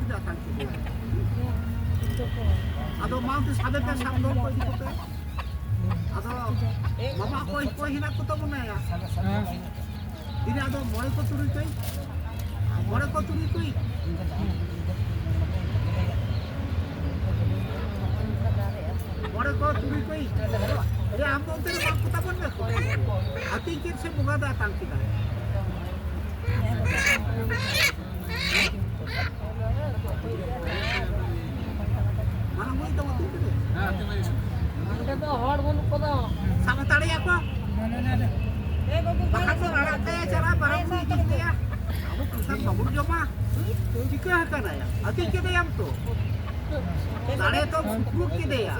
ᱟᱫᱚ ᱢᱟ ᱚᱱᱛᱮ ᱥᱟᱵᱮ ᱯᱮ, ᱥᱟᱵ ᱫᱚᱦᱚ ᱠᱚ ᱤᱫᱤ ᱠᱚᱯᱮ᱾ ᱟᱫᱚ ᱢᱟᱢᱟ ᱚᱠᱚᱭ, ᱚᱠᱚᱭ ᱦᱮᱱᱟᱜ ᱠᱚ ᱛᱟᱵᱚᱱᱟ ᱭᱟ? ᱦᱮᱸ᱾ ᱛᱤᱱᱟᱹᱜ ᱟᱫᱚ ᱢᱚᱬᱮ ᱠᱚ ᱛᱩᱨᱩᱭ ᱠᱚᱭ? ᱢᱚᱬᱮ ᱠᱚ ᱛᱩᱨᱩᱭ ᱠᱚᱭ? ᱢᱚᱬᱮ ᱠᱚ ᱛᱩᱨᱩᱭ ᱠᱚᱭ? ᱮ, ᱟᱢ ᱫᱚ ᱚᱱᱛᱮ ᱨᱮ ᱵᱟᱝ ᱠᱚ ᱛᱟᱵᱚᱱ ᱢᱮ ᱠᱚ᱾ ᱟᱹᱛᱤᱧ ᱠᱮᱫ ᱥᱮ ᱵᱚᱸᱜᱟ ᱫᱚ ᱟᱛᱟᱝ ᱠᱮᱫᱟᱭ᱾ ᱢᱟᱨᱟᱝ ᱵᱩᱨᱩ ᱫᱚ ᱵᱟᱠᱚ ᱩᱛᱟᱹᱨᱟ᱾ ᱚᱸᱰᱮ ᱫᱚ ᱦᱚᱲ ᱵᱟᱹᱱᱩᱜ ᱠᱚᱫᱚ᱾ ᱥᱟᱵ ᱦᱟᱛᱟᱲᱮᱭᱟ ᱠᱚ᱾ ᱵᱟᱠᱷᱟᱱ ᱫᱚ ᱨᱟᱲᱟ ᱠᱟᱭᱟ ᱪᱟᱞᱟᱜ ᱢᱟᱨᱟᱝ ᱵᱩᱨᱩ ᱤᱫᱤ ᱠᱮᱫᱮᱭᱟ᱾ ᱟᱵᱚ ᱯᱨᱚᱥᱟᱫ ᱵᱟᱵᱚᱱ ᱡᱚᱢᱟ᱾ ᱪᱤᱠᱟᱹ ᱟᱠᱟᱱᱟᱭᱟ? ᱟᱹᱛᱤᱧ ᱠᱮᱫᱮᱭᱟᱢ ᱛᱚ᱾ ᱫᱟᱲᱮ ᱛᱚᱢ ᱥᱩᱯᱨᱩᱫ ᱠᱮᱫᱮᱭᱟ᱾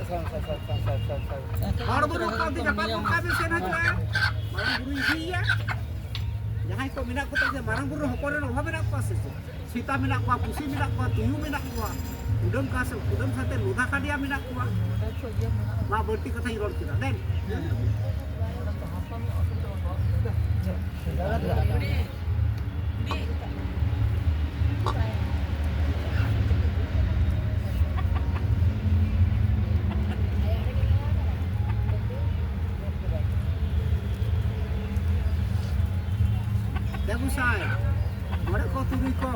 ᱦᱚᱲ ᱵᱟᱹᱱᱩᱜ ᱠᱚᱣᱟ, ᱡᱟᱯᱟᱜ ᱠᱚ ᱠᱷᱟᱱ ᱥᱮᱱ ᱦᱤᱡᱩᱜᱼᱟ᱾ ᱢᱟᱨᱟᱝ ᱵᱩᱨᱩ ᱤᱫᱤᱭᱮᱭᱟ᱾ ᱡᱟᱦᱟᱸᱭ ᱠᱚ ᱢᱮᱱᱟᱜ ᱠᱚᱛᱟ ᱡᱮ ᱢᱟᱨᱟᱝ ᱵᱩᱨᱩ ᱨᱮ ᱦᱚᱯᱚᱱ ᱨᱮᱱ ᱚᱵᱷᱟᱵ ᱢᱮᱱᱟᱜ ᱠᱚᱣᱟ ᱥᱮ ᱪᱮᱫ? ᱥᱮᱛᱟ ᱢᱮᱱᱟᱜ ᱠᱚᱣᱟ, ᱯᱩᱥᱤ ᱢᱮᱱᱟᱜ ᱠᱚᱣᱟ, ᱛᱩᱭᱩ ᱢᱮᱱᱟᱜ ᱠᱚᱣᱟ, ᱠᱩᱰᱟᱹᱢ ᱠᱟ-, ᱠᱩᱰᱟᱹᱢ ᱥᱟᱛᱮ ᱞᱚᱫᱟ ᱠᱟᱰᱤᱭᱟ ᱢᱮᱱᱟᱜ ᱠᱚᱣᱟ᱾ ᱢᱟ ᱵᱟᱹᱲᱛᱤ ᱠᱟᱛᱷᱟᱧ ᱨᱚᱲ ᱠᱮᱫᱟ, ᱫᱮᱱ᱾ ᱦᱮᱸ᱾ ᱦᱮᱸ᱾ ᱦᱮᱸ᱾ ᱢᱚᱬᱮ ᱠᱚ ᱛᱩᱨᱩᱭ ᱠᱚ,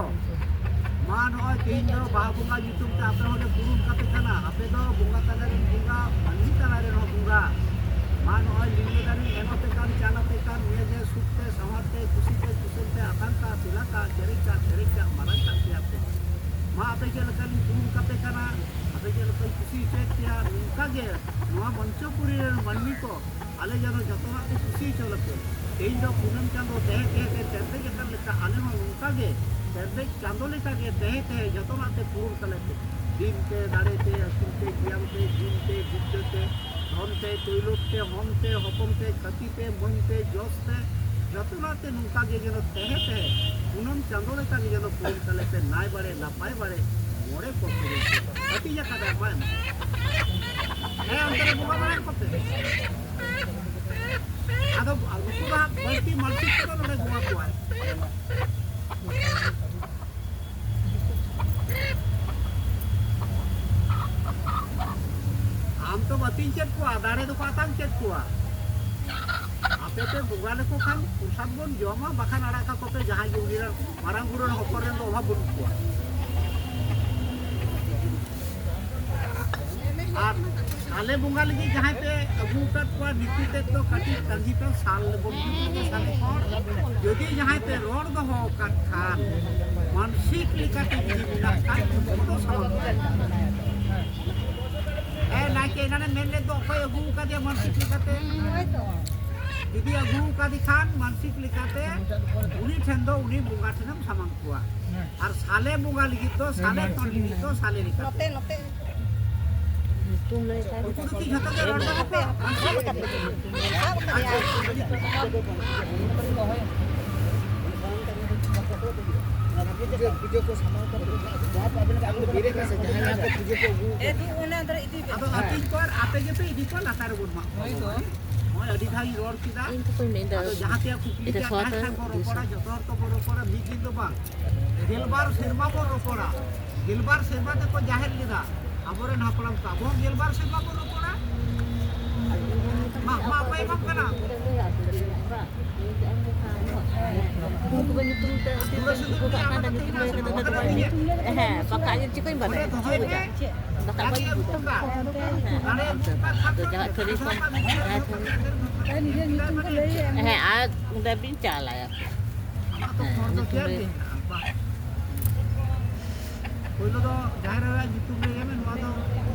ᱢᱟ ᱱᱚᱜᱼᱚᱭ ᱛᱮᱦᱮᱧ ᱫᱚ ᱵᱟᱦᱟ ᱵᱚᱸᱜᱟ ᱧᱩᱛᱩᱢ ᱛᱮ ᱟᱯᱮ ᱦᱚᱸᱞᱮ ᱠᱩᱨᱩᱢ ᱠᱟᱯᱮ ᱠᱟᱱᱟ᱾ ᱟᱯᱮ ᱫᱚ ᱵᱚᱸᱜᱟ ᱛᱟᱞᱟ ᱨᱮᱱ ᱵᱚᱸᱜᱟ, ᱢᱟᱹᱱᱢᱤ ᱛᱟᱞᱟ ᱨᱮᱱ ᱦᱚᱸ ᱵᱚᱸᱜᱟ᱾ ᱢᱟ ᱱᱚᱜᱼᱚᱭ ᱞᱤᱸᱜᱟᱹ ᱫᱟᱨᱮ ᱮᱢ ᱟᱯᱮ ᱠᱟᱱ, ᱪᱟᱱ ᱟᱯᱮ ᱠᱟᱱ, ᱱᱤᱭᱟᱹ ᱜᱮ ᱥᱩᱠ ᱛᱮ, ᱥᱟᱶᱟᱨ ᱛᱮ, ᱠᱩᱥᱤ ᱛᱮ, ᱠᱩᱥᱟᱹᱞ ᱛᱮ, ᱟᱛᱟᱝ ᱠᱟᱜ, ᱥᱮᱞᱟ ᱠᱟᱜ, ᱪᱮᱨᱮᱡ ᱠᱟᱜ, ᱥᱮᱨᱮᱡ ᱠᱟᱜ, ᱢᱟᱨᱟᱝ ᱠᱟᱜ ᱯᱮᱭᱟ ᱯᱮ᱾ ᱢᱟ ᱟᱯᱮ ᱪᱮᱫ ᱞᱮᱠᱟ ᱞᱤᱧ ᱠᱩᱨᱩᱢ ᱠᱟᱯᱮ ᱠᱟᱱᱟ, ᱟᱯᱮ ᱪᱮᱫ ᱞᱮᱠᱟᱧ ᱠᱩᱥᱤ ᱦᱚᱪᱚᱭᱮᱫ ᱯᱮᱭᱟ, ᱱᱚᱝᱠᱟ ᱜᱮ ᱱᱚᱣᱟ ᱢᱚᱧᱪᱚᱯᱩᱨᱤ ᱨᱮᱱ ᱢᱟᱹᱱᱢᱤ ᱠᱚ ᱟᱞᱮ ᱡᱮᱱᱚ ᱡᱚᱛᱚᱣᱟᱜ ᱠᱚ ᱠᱩᱥᱤ ᱦᱚᱪᱚ ᱞᱮᱯᱮ᱾ ᱛᱮᱦᱮᱧ ᱫᱚ ᱠᱩᱱᱟᱹᱢ ᱪᱟᱸᱫᱚ ᱛᱟᱦᱮᱸ ᱛᱟᱦᱮᱸ ᱛᱮ ᱛᱮᱨᱫᱮᱡ ᱟᱠᱟᱱ ᱞᱮᱠᱟ ᱟᱞᱮ ᱦᱚᱸ ᱱᱚᱝᱠᱟ ᱜᱮ ᱛᱮᱨᱫᱮᱡ ᱪᱟᱸᱫᱚ ᱞᱮᱠᱟ ᱜᱮ ᱛᱟᱦᱮᱸ ᱛᱟᱦᱮᱸ ᱡᱚᱛᱚᱱᱟᱜ ᱛᱮ ᱯᱩᱨᱩᱱ ᱛᱟᱞᱮ ᱯᱮ᱾ ᱫᱤᱱ ᱛᱮ, ᱫᱟᱲᱮ ᱛᱮ, ᱟᱹᱠᱤᱞ ᱛᱮ, ᱜᱮᱭᱟᱱ ᱛᱮ, ᱜᱩᱱ ᱛᱮ, ᱵᱩᱫᱽᱫᱷᱟᱹ ᱛᱮ, ᱫᱷᱚᱱ ᱛᱮ, ᱛᱩᱭᱞᱚᱠ ᱛᱮ, ᱦᱚᱱ ᱛᱮ, ᱦᱚᱯᱚᱱ ᱛᱮ, ᱠᱟᱹᱴᱤ ᱛᱮ, ᱢᱟᱹᱱ ᱛᱮ, ᱡᱚᱥ ᱛᱮ, ᱡᱚᱛᱚᱱᱟᱜ ᱛᱮ ᱱᱚᱝᱠᱟ ᱜᱮ ᱡᱮᱱᱚ ᱛᱟᱦᱮᱸ ᱛᱟᱦᱮᱸ ᱠᱩᱱᱟᱹᱢ ᱪᱟᱸᱫᱚ ᱞᱮᱠᱟ ᱜᱮ ᱡᱮᱱᱚ ᱯᱩᱨᱩᱱ ᱛᱟᱞᱮ ᱯᱮ᱾ ᱱᱟᱭ ᱵᱟᱲᱮ ᱱᱟᱯᱟᱭ ᱵᱟᱲᱮ ᱢᱚᱬᱮ ᱠᱚ ᱛᱩᱨᱩᱭ ᱠᱚ᱾ ᱦᱟᱹᱴᱤᱧ ᱟᱠᱟᱫᱟᱭ ᱢᱟᱭ᱾ ᱦᱮᱸ, ᱚᱱᱛᱮ ᱨᱮ ᱵᱚᱸᱜᱟ ᱵᱟᱲᱟᱭ ᱠᱚᱯᱮ᱾ ᱟᱫᱚ ᱱᱩᱠᱩ ᱫᱚ ᱦᱟᱸᱜ ᱵᱟᱹᱲᱛᱤ ᱢᱟᱹᱱᱥᱤᱠ ᱠᱚᱫᱚ ᱱᱚᱰᱮ ᱵᱚᱸᱜᱟ ᱠᱚᱣᱟᱭ᱾ ᱟᱢ ᱛᱚᱢ ᱟᱹᱛᱤᱧ ᱪᱮᱫ ᱠᱚᱣᱟ, ᱫᱟᱲᱮ ᱫᱚᱠᱚ ᱟᱛᱟᱝ ᱪᱮᱫ ᱠᱚᱣᱟ᱾ ᱟᱯᱮ ᱯᱮ ᱵᱚᱸᱜᱟ ᱞᱮᱠᱚ ᱠᱷᱟᱱ ᱯᱨᱚᱥᱟᱫ ᱵᱚᱱ ᱡᱚᱢᱟ, ᱵᱟᱠᱷᱟᱱ ᱟᱲᱟᱜ ᱠᱟᱠᱚ ᱯᱮ, ᱡᱟᱦᱟᱸᱭ ᱜᱮ ᱩᱱᱤ ᱨᱮᱱ ᱢᱟᱨᱟᱝ ᱵᱩᱨᱩ ᱨᱮᱱ ᱦᱚᱯᱚᱱ ᱨᱮᱱ ᱫᱚ ᱚᱵᱷᱟᱵ ᱵᱟᱹᱱᱩᱜ ᱠᱚᱣᱟ᱾ ᱟᱨ ᱥᱟᱞᱮ ᱵᱚᱸᱜᱟ ᱞᱟᱹᱜᱤᱫ ᱡᱟᱦᱟᱸᱭ ᱯᱮ ᱟᱹᱜᱩ ᱟᱠᱟᱫ ᱠᱚᱣᱟ, ᱱᱤᱠᱩ ᱛᱮᱫ ᱫᱚ ᱠᱟᱹᱴᱤᱡ ᱛᱟᱺᱜᱤ ᱯᱮ, ᱥᱟᱞ ᱵᱚᱱ ᱡᱩᱛ ᱞᱮᱜᱮ ᱥᱟᱞᱮ ᱠᱷᱚᱱ᱾ ᱡᱩᱫᱤ ᱡᱟᱦᱟᱸᱭ ᱯᱮ ᱨᱚᱲ ᱫᱚᱦᱚ ᱟᱠᱟᱫ ᱠᱷᱟᱱ, ᱢᱟᱱᱥᱤᱠ ᱞᱮᱠᱟᱛᱮ ᱡᱩᱫᱤ ᱢᱮᱱᱟᱜ ᱠᱷᱟᱱ, ᱩᱱᱠᱩ ᱫᱚ ᱥᱟᱞ ᱵᱚᱸᱜᱟ᱾ ᱦᱮᱸ, ᱱᱟᱭᱠᱮ ᱮᱱᱟᱱᱮ ᱢᱮᱱ ᱞᱮᱫ ᱫᱚ, ᱚᱠᱚᱭ ᱟᱹᱜᱩ ᱟᱠᱟᱫᱮᱭᱟ ᱢᱟᱱᱥᱤᱠ ᱞᱮᱠᱟᱛᱮ? ᱡᱩᱫᱤ ᱟᱹᱜᱩ ᱟᱠᱟᱫᱮ ᱠᱷᱟᱱ ᱢᱟᱱᱥᱤᱠ ᱞᱮᱠᱟᱛᱮ, ᱩᱱᱤ ᱴᱷᱮᱱ ᱫᱚ ᱩᱱᱤ ᱵᱚᱸᱜᱟ ᱴᱷᱮᱱᱮᱢ ᱥᱟᱢᱟᱝ ᱠᱚᱣᱟ᱾ ᱟᱨ ᱥᱟᱞᱮ ᱵᱚᱸᱜᱟ ᱞᱟᱹᱜᱤᱫ ᱫᱚ ᱥᱟᱞᱮ ᱠᱷᱚᱱ ᱞᱟᱹᱜᱤᱫ ᱫᱚ ᱥᱟᱞᱮ ᱞᱮᱠᱟᱛᱮ᱾ ᱱᱚᱛᱮ, ᱱᱚᱛᱮ᱾ ᱧᱩᱛᱩᱢ ᱞᱟᱹᱭ ᱠᱷᱟᱱ ᱩᱱᱠᱩ ᱫᱚ ᱪᱮᱫ ᱡᱷᱚᱛᱚ ᱜᱮ ᱨᱚᱲ ᱫᱚᱦᱚ ᱠᱚ? ᱥᱟᱵ ᱠᱟᱛᱮ᱾ ᱥᱟᱵ ᱠᱟᱛᱮ᱾ ᱯᱩᱡᱟᱹ, ᱯᱩᱡᱟᱹ ᱠᱚ ᱥᱟᱢᱟᱝ ᱠᱚ ᱡᱟᱦᱟᱸ ᱠᱚ ᱟᱵᱮᱱ ᱠᱚ ᱟᱹᱜᱩ ᱵᱤᱨᱮᱫ ᱠᱟᱱᱟ ᱥᱮ ᱡᱟᱦᱟᱸᱭ ᱟᱯᱮ ᱯᱩᱡᱟᱹ ᱠᱚ ᱟᱹᱜᱩ ᱮ, ᱫᱩ, ᱚᱱᱟ ᱫᱚ ᱤᱫᱤ ᱵᱮᱱ᱾ ᱟᱫᱚ ᱟᱹᱛᱤᱧ ᱠᱚ ᱟᱨ ᱟᱯᱮ ᱜᱮᱯᱮ ᱤᱫᱤ ᱠᱚᱣᱟ, ᱞᱟᱛᱟᱨ ᱨᱮᱵᱚᱱ ᱢᱟᱜ ᱠᱚᱣᱟ᱾ ᱦᱳᱭ ᱛᱚ᱾ ᱱᱚᱜᱼᱚᱭ ᱟᱹᱰᱤ ᱫᱷᱟᱣ ᱤᱧ ᱨᱚᱲ ᱠᱮᱫᱟ᱾ ᱤᱧ ᱛᱚ ᱠᱚᱧ ᱢᱮᱱᱫᱟ, ᱟᱫᱚ ᱡᱟᱦᱟᱸ ᱛᱮᱭᱟᱜ ᱠᱩᱠᱞᱤ ᱮᱴᱟ ᱛᱮᱭᱟᱜ ᱥᱚᱣᱟᱛ ᱛᱟᱦᱮᱱ ᱠᱷᱟᱱ ᱵᱚᱱ ᱨᱚᱯᱚᱲᱟ, ᱫᱩᱥᱚ᱾ ᱡᱚᱛᱚ ᱦᱚᱲ ᱛᱚᱵᱚᱱ ᱨᱚᱯᱚᱲᱟ, ᱢᱤᱫ ᱫᱤᱱ ᱫᱚ ᱵᱟᱝ᱾ ᱜᱮᱞᱵᱟᱨ ᱥᱮᱨᱢᱟ ᱵᱚᱱ ᱨᱚᱯᱚᱲᱟ, ᱜᱮᱞᱵᱟᱨ ᱥᱮᱨᱢᱟ ᱛᱮᱠᱚ ᱡᱟᱦᱮᱨ ᱞᱮᱫᱟ ᱟᱵᱚᱨᱮᱱ ᱦᱟᱯᱲᱟᱢ ᱠᱚ, ᱟᱵᱚ ᱦᱚᱸ ᱜᱮᱞᱵᱟᱨ ᱥᱮᱨᱢᱟ ᱵᱚᱱ ᱨᱚᱯᱚᱲᱟ᱾ ᱢᱟ, ᱢᱟ, ᱚᱠᱚᱭ ᱮᱢᱟᱢ ᱠᱟᱱᱟ? ᱩᱱᱠᱩ ᱠᱚ ᱧᱩᱛᱩᱢ ᱛᱮ ᱯᱩᱨᱟᱹ ᱥᱤᱸᱫᱩᱨ ᱠᱚ ᱠᱟᱜ ᱠᱟᱱ ᱛᱟᱭᱟ, ᱧᱩᱛᱩᱢ ᱞᱟᱹᱭ ᱠᱟᱛᱮ ᱫᱚ ᱵᱟᱠᱚ ᱦᱮᱸ, ᱵᱟᱠᱷᱟᱡ ᱪᱮᱫ ᱠᱚᱧ ᱵᱟᱰᱟᱭᱟ? ᱚᱸᱰᱮ ᱫᱚᱦᱚᱭ ᱢᱮ᱾ ᱦᱮᱸ, ᱟᱫᱚ ᱡᱟᱦᱟᱸ ᱛᱷᱟᱹᱨᱤ ᱠᱚ, ᱡᱟᱦᱟᱸ ᱛᱷᱟᱹᱨᱤ ᱦᱮᱸ, ᱟᱨ ᱚᱸᱰᱮ ᱵᱤᱱ ᱪᱟᱞᱟᱭᱟ᱾ ᱟᱢᱟᱜ ᱛᱚ ᱦᱮᱸ, ᱯᱷᱚᱨᱢ ᱫᱚ ᱧᱩᱛᱩᱢ ᱛᱮᱭᱟᱨ ᱞᱟᱹᱭ ᱜᱮ ᱦᱮᱱᱟᱜᱼᱟ, ᱵᱟᱝ? ᱯᱳᱭᱞᱳ ᱫᱚ ᱡᱟᱦᱮᱨ ᱟᱭᱳᱣᱟᱜ ᱧᱩᱛᱩᱢ ᱞᱟᱹᱭ ᱢᱮ, ᱱᱚᱣᱟ ᱫᱚ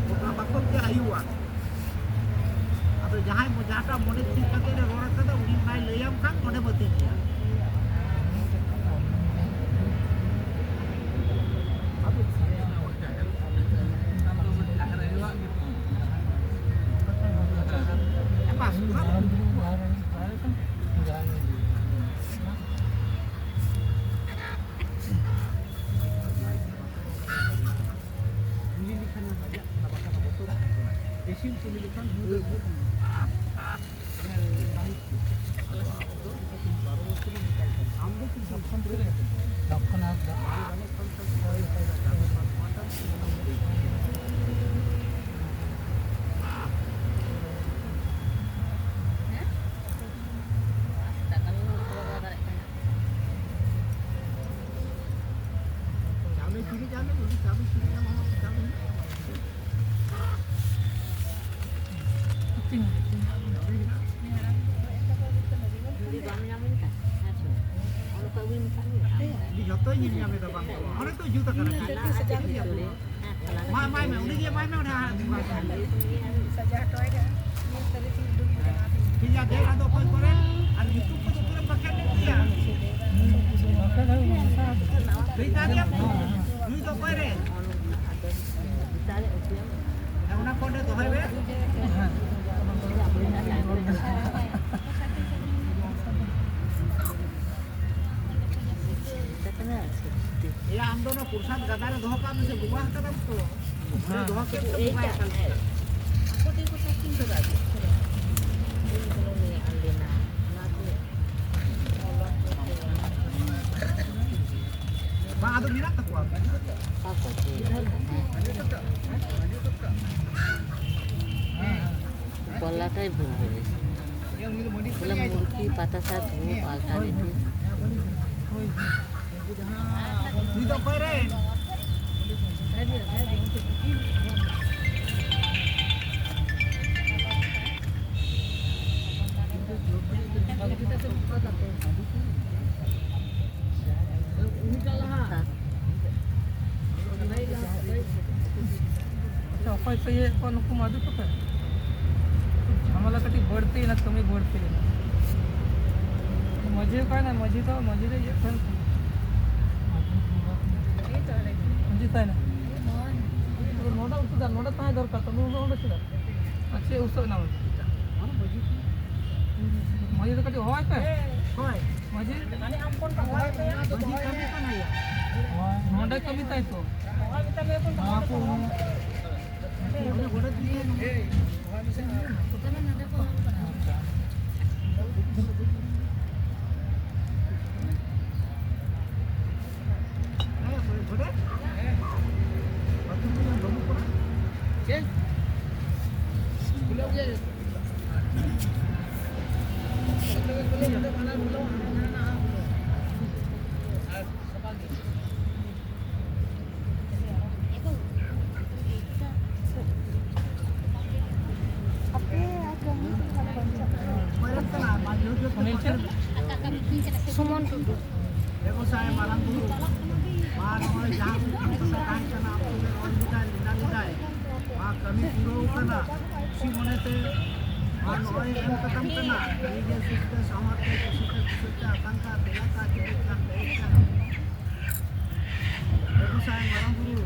ᱜᱚᱴᱟ ᱵᱟᱠᱷᱳᱞ ᱜᱮ ᱦᱩᱭᱩᱜᱼᱟ᱾ ᱟᱫᱚ ᱡᱟᱦᱟᱸᱭ ᱢᱚ-, ᱡᱟᱦᱟᱸᱴᱟᱜ ᱢᱚᱱᱮ ᱴᱷᱤᱠ ᱠᱟᱛᱮ ᱮ ᱨᱚᱲ ᱠᱟᱫᱟ, ᱩᱱᱤ ᱚᱱᱟᱭ ᱞᱟᱹᱭᱟᱢ ᱠᱷᱟᱱ ᱚᱸᱰᱮ ᱵᱟᱹᱛᱤᱞ ᱜᱮᱭᱟ᱾ ᱵᱟᱥ, ᱚᱱᱟ ᱫᱚ ᱠᱩᱞᱤ ᱞᱮᱠᱷᱟᱱ ᱟᱡᱟᱜ ᱠᱟᱛᱷᱟ ᱵᱟᱠᱷᱟᱱ ᱵᱚᱛᱚᱨ ᱵᱮᱥᱤᱢ ᱠᱩᱞᱤ ᱞᱮᱠᱷᱟᱱ ᱱᱩᱭ ᱫᱚ ᱟᱢ ᱫᱚ ᱠᱤᱱᱛᱩ ᱞᱚᱠᱠᱷᱚᱱ ᱦᱟᱸᱥᱫᱟ᱾ ᱪᱟᱣᱞᱮ ᱠᱤᱨᱤᱧ ᱟᱞᱮ, ᱩᱱᱤ ᱪᱟᱣᱞᱮ ᱠᱤᱨᱤᱧ ᱟᱞᱮ, ᱪᱟᱣᱞᱮ ᱦᱮᱱᱟᱜ ᱛᱟᱢᱟ? ᱡᱚᱛᱚᱭ ᱧᱮᱞ ᱧᱟᱢ ᱮᱫᱟ, ᱵᱟᱝ ᱫᱚ ᱵᱟᱝ᱾ ᱚᱸᱰᱮ ᱛᱚ ᱡᱩᱛ ᱟᱠᱟᱱᱟ᱾ ᱢᱟ ᱮᱢᱟᱭ ᱢᱮ, ᱩᱱᱤ ᱜᱮ ᱮᱢᱟᱭ ᱢᱮ, ᱚᱸᱰᱮ ᱦᱟᱸᱜ ᱮᱢᱟᱭ ᱢᱮ᱾ ᱴᱷᱤᱠ ᱜᱮᱭᱟ, ᱫᱮᱱ ᱟᱫᱚ ᱚᱠᱚᱭ ᱠᱚᱨᱮ? ᱟᱨ ᱧᱩᱛᱩᱢ ᱠᱚᱫᱚ ᱯᱩᱨᱟᱹ ᱵᱟᱠᱷᱮᱲ ᱞᱮᱱ ᱜᱮᱭᱟ᱾ ᱞᱟᱹᱭ ᱫᱟᱲᱮᱭᱟᱜ ᱱᱩᱭ ᱫᱚ ᱚᱠᱚᱭ ᱨᱮ? ᱦᱮᱸ, ᱚᱱᱟ ᱠᱚ ᱚᱸᱰᱮ ᱫᱚᱦᱚᱭ ᱢᱮ᱾ ᱮᱭᱟ, ᱟᱢ ᱫᱚ ᱚᱱᱟ ᱯᱨᱚᱥᱟᱫ ᱜᱟᱫᱟ ᱨᱮ ᱫᱚᱦᱚ ᱠᱟᱜ ᱢᱮ ᱥᱮ, ᱵᱚᱸᱜᱟ ᱦᱟᱛᱟᱲᱟᱢ ᱛᱚ᱾ ᱚᱸᱰᱮ ᱫᱚᱦᱚ ᱠᱮᱫ ᱛᱮ ᱵᱚᱸᱜᱟᱭ ᱠᱟᱱ ᱛᱟᱦᱮᱸᱫ᱾ ᱟᱠᱚ ᱛᱮᱜᱮ ᱠᱚ ᱥᱟᱯᱷᱤᱝ ᱠᱟᱫᱟ᱾ ᱵᱟᱝ, ᱟᱫᱚ ᱢᱮᱱᱟᱜ ᱛᱟᱠᱚᱣᱟ᱾ ᱚᱠᱚᱭ ᱠᱚ? ᱦᱮᱸ᱾ ᱞᱟᱴᱟᱭ ᱵᱚᱞ ᱵᱚᱞᱮ᱾ ᱵᱚᱞᱮ ᱢᱩᱞᱠᱤ ᱯᱟᱛᱟ ᱥᱟᱛ ᱦᱩ alternative. ᱟᱪᱪᱷᱟ, ᱚᱠᱚᱭ ᱯᱮ ᱤᱭᱟᱹᱭᱮᱫ ᱠᱚᱣᱟ ᱱᱩᱠᱩ ᱢᱟᱹᱡᱷᱤ ᱠᱚᱯᱮ? ᱡᱷᱟᱢᱮᱞᱟ ᱠᱟᱹᱴᱤᱡ ᱵᱟᱹᱲᱛᱤᱭᱮᱱᱟ, ᱠᱟᱹᱢᱤ ᱵᱟᱹᱲᱛᱤᱭᱮᱱᱟ᱾ ᱢᱟᱹᱡᱷᱤ ᱚᱠᱟᱭᱮᱱᱟ? ᱢᱟᱹᱡᱷᱤ ᱫᱚ, ᱢᱟᱹᱡᱷᱤ ᱫᱚ ᱤᱭᱟᱹ ᱛᱟᱦᱮᱱ ᱠᱟᱱᱟ᱾ ᱢᱟᱹᱡᱷᱤ ᱛᱟᱦᱮᱱᱟ᱾ ᱱᱚᱰᱮ ᱩᱥᱟᱹᱫᱟ, ᱱᱚᱰᱮ ᱛᱟᱦᱮᱸ ᱫᱚᱨᱠᱟᱨ ᱛᱟᱢᱟ, ᱩᱱᱟᱹᱜ ᱚᱸᱰᱮ ᱪᱮᱫᱟᱜ? ᱟᱨ ᱪᱮᱫ ᱩᱥᱟᱹᱫ ᱮᱱᱟ ᱢᱟᱹᱡᱷᱤ? ᱢᱟᱹᱡᱷᱤ ᱫᱚ ᱠᱟᱹᱴᱤᱡ ᱦᱚᱦᱚᱭ ᱯᱮ᱾ ᱦᱳᱭ᱾ ᱢᱟᱹᱡᱷᱤ? ᱢᱟᱹᱡᱷᱤ ᱠᱟᱹᱢᱤ ᱠᱟᱱᱟ ᱭᱟ᱾ ᱱᱚᱰᱮ ᱠᱟᱹᱢᱤ ᱛᱟᱭ ᱛᱚ᱾ ᱱᱚᱣᱟ ᱠᱚ ᱥᱩᱢᱚᱱ ᱴᱩᱰᱩ᱾ ᱵᱮᱵᱚᱥᱟᱭ ᱢᱟᱨᱟᱝ ᱵᱩᱨᱩ, ᱢᱟ ᱱᱚᱜᱼᱚᱭ ᱡᱟᱦᱟᱸ ᱠᱚ ᱛᱟᱦᱮᱸ ᱠᱟᱱᱟ, ᱟᱵᱚ ᱞᱮ ᱨᱚᱲ ᱞᱮᱫᱟ, ᱱᱮᱰᱟ ᱞᱮᱫᱟᱭ, ᱢᱟ ᱠᱟᱹᱢᱤ ᱯᱩᱨᱟᱹᱣ ᱠᱟᱱᱟ, ᱠᱩᱥᱤ ᱢᱚᱱᱮᱛᱮ ᱢᱟ ᱱᱚᱜᱼᱚᱭ ᱮᱢ ᱠᱟᱛᱟᱢ ᱠᱟᱱᱟ, ᱱᱤᱡᱮ ᱥᱩᱠᱛᱮ, ᱥᱟᱶᱟᱨᱛᱮ, ᱠᱩᱥᱤᱛᱮ, ᱠᱩᱥᱤᱛᱮ, ᱟᱠᱟᱝᱠᱷᱟ, ᱛᱮᱞᱟᱠᱟ, ᱪᱮᱫ ᱠᱟᱱ, ᱪᱮᱫ ᱠᱟᱱ᱾ ᱵᱮᱵᱚᱥᱟᱭ ᱢᱟᱨᱟᱝ ᱵᱩᱨᱩ᱾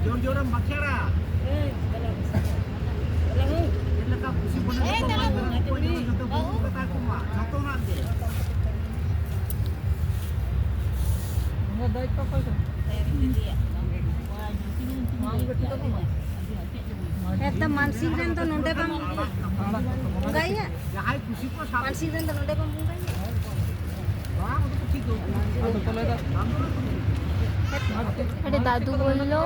ᱡᱳᱨ ᱡᱳᱨᱮᱢ ᱵᱟᱠᱷᱮᱲᱟ᱾ ᱪᱮᱫ ᱞᱮᱠᱟ ᱠᱩᱥᱤ ᱢᱚᱱᱮ ᱛᱮᱠᱚ ᱵᱟᱠᱷᱮᱲᱟ, ᱩᱱᱠᱩ ᱡᱮᱢᱚᱱ ᱡᱚᱛᱚ ᱵᱟᱹᱦᱩ ᱠᱟᱛᱟ ᱠᱚ ᱢᱟ, ᱡᱚᱛᱚᱱᱟᱜ ᱜᱮ᱾ ᱚᱱᱟ ᱫᱟᱭᱤᱛᱛᱚ ᱚᱠᱚᱭ ᱠᱟᱱᱟ? ᱮᱠᱫᱚᱢ ᱢᱟᱱᱥᱤᱠ ᱨᱮᱱ ᱫᱚ ᱱᱚᱰᱮ ᱵᱟᱝ ᱵᱚᱸᱜᱟᱭᱟ? ᱢᱟᱱᱥᱤᱠ ᱨᱮᱱ ᱫᱚ ᱱᱚᱰᱮ ᱵᱟᱝ ᱵᱚᱸᱜᱟᱭᱟ? ᱟᱹᱰᱤ ᱫᱟᱫᱩ ᱵᱚᱞᱞᱚ,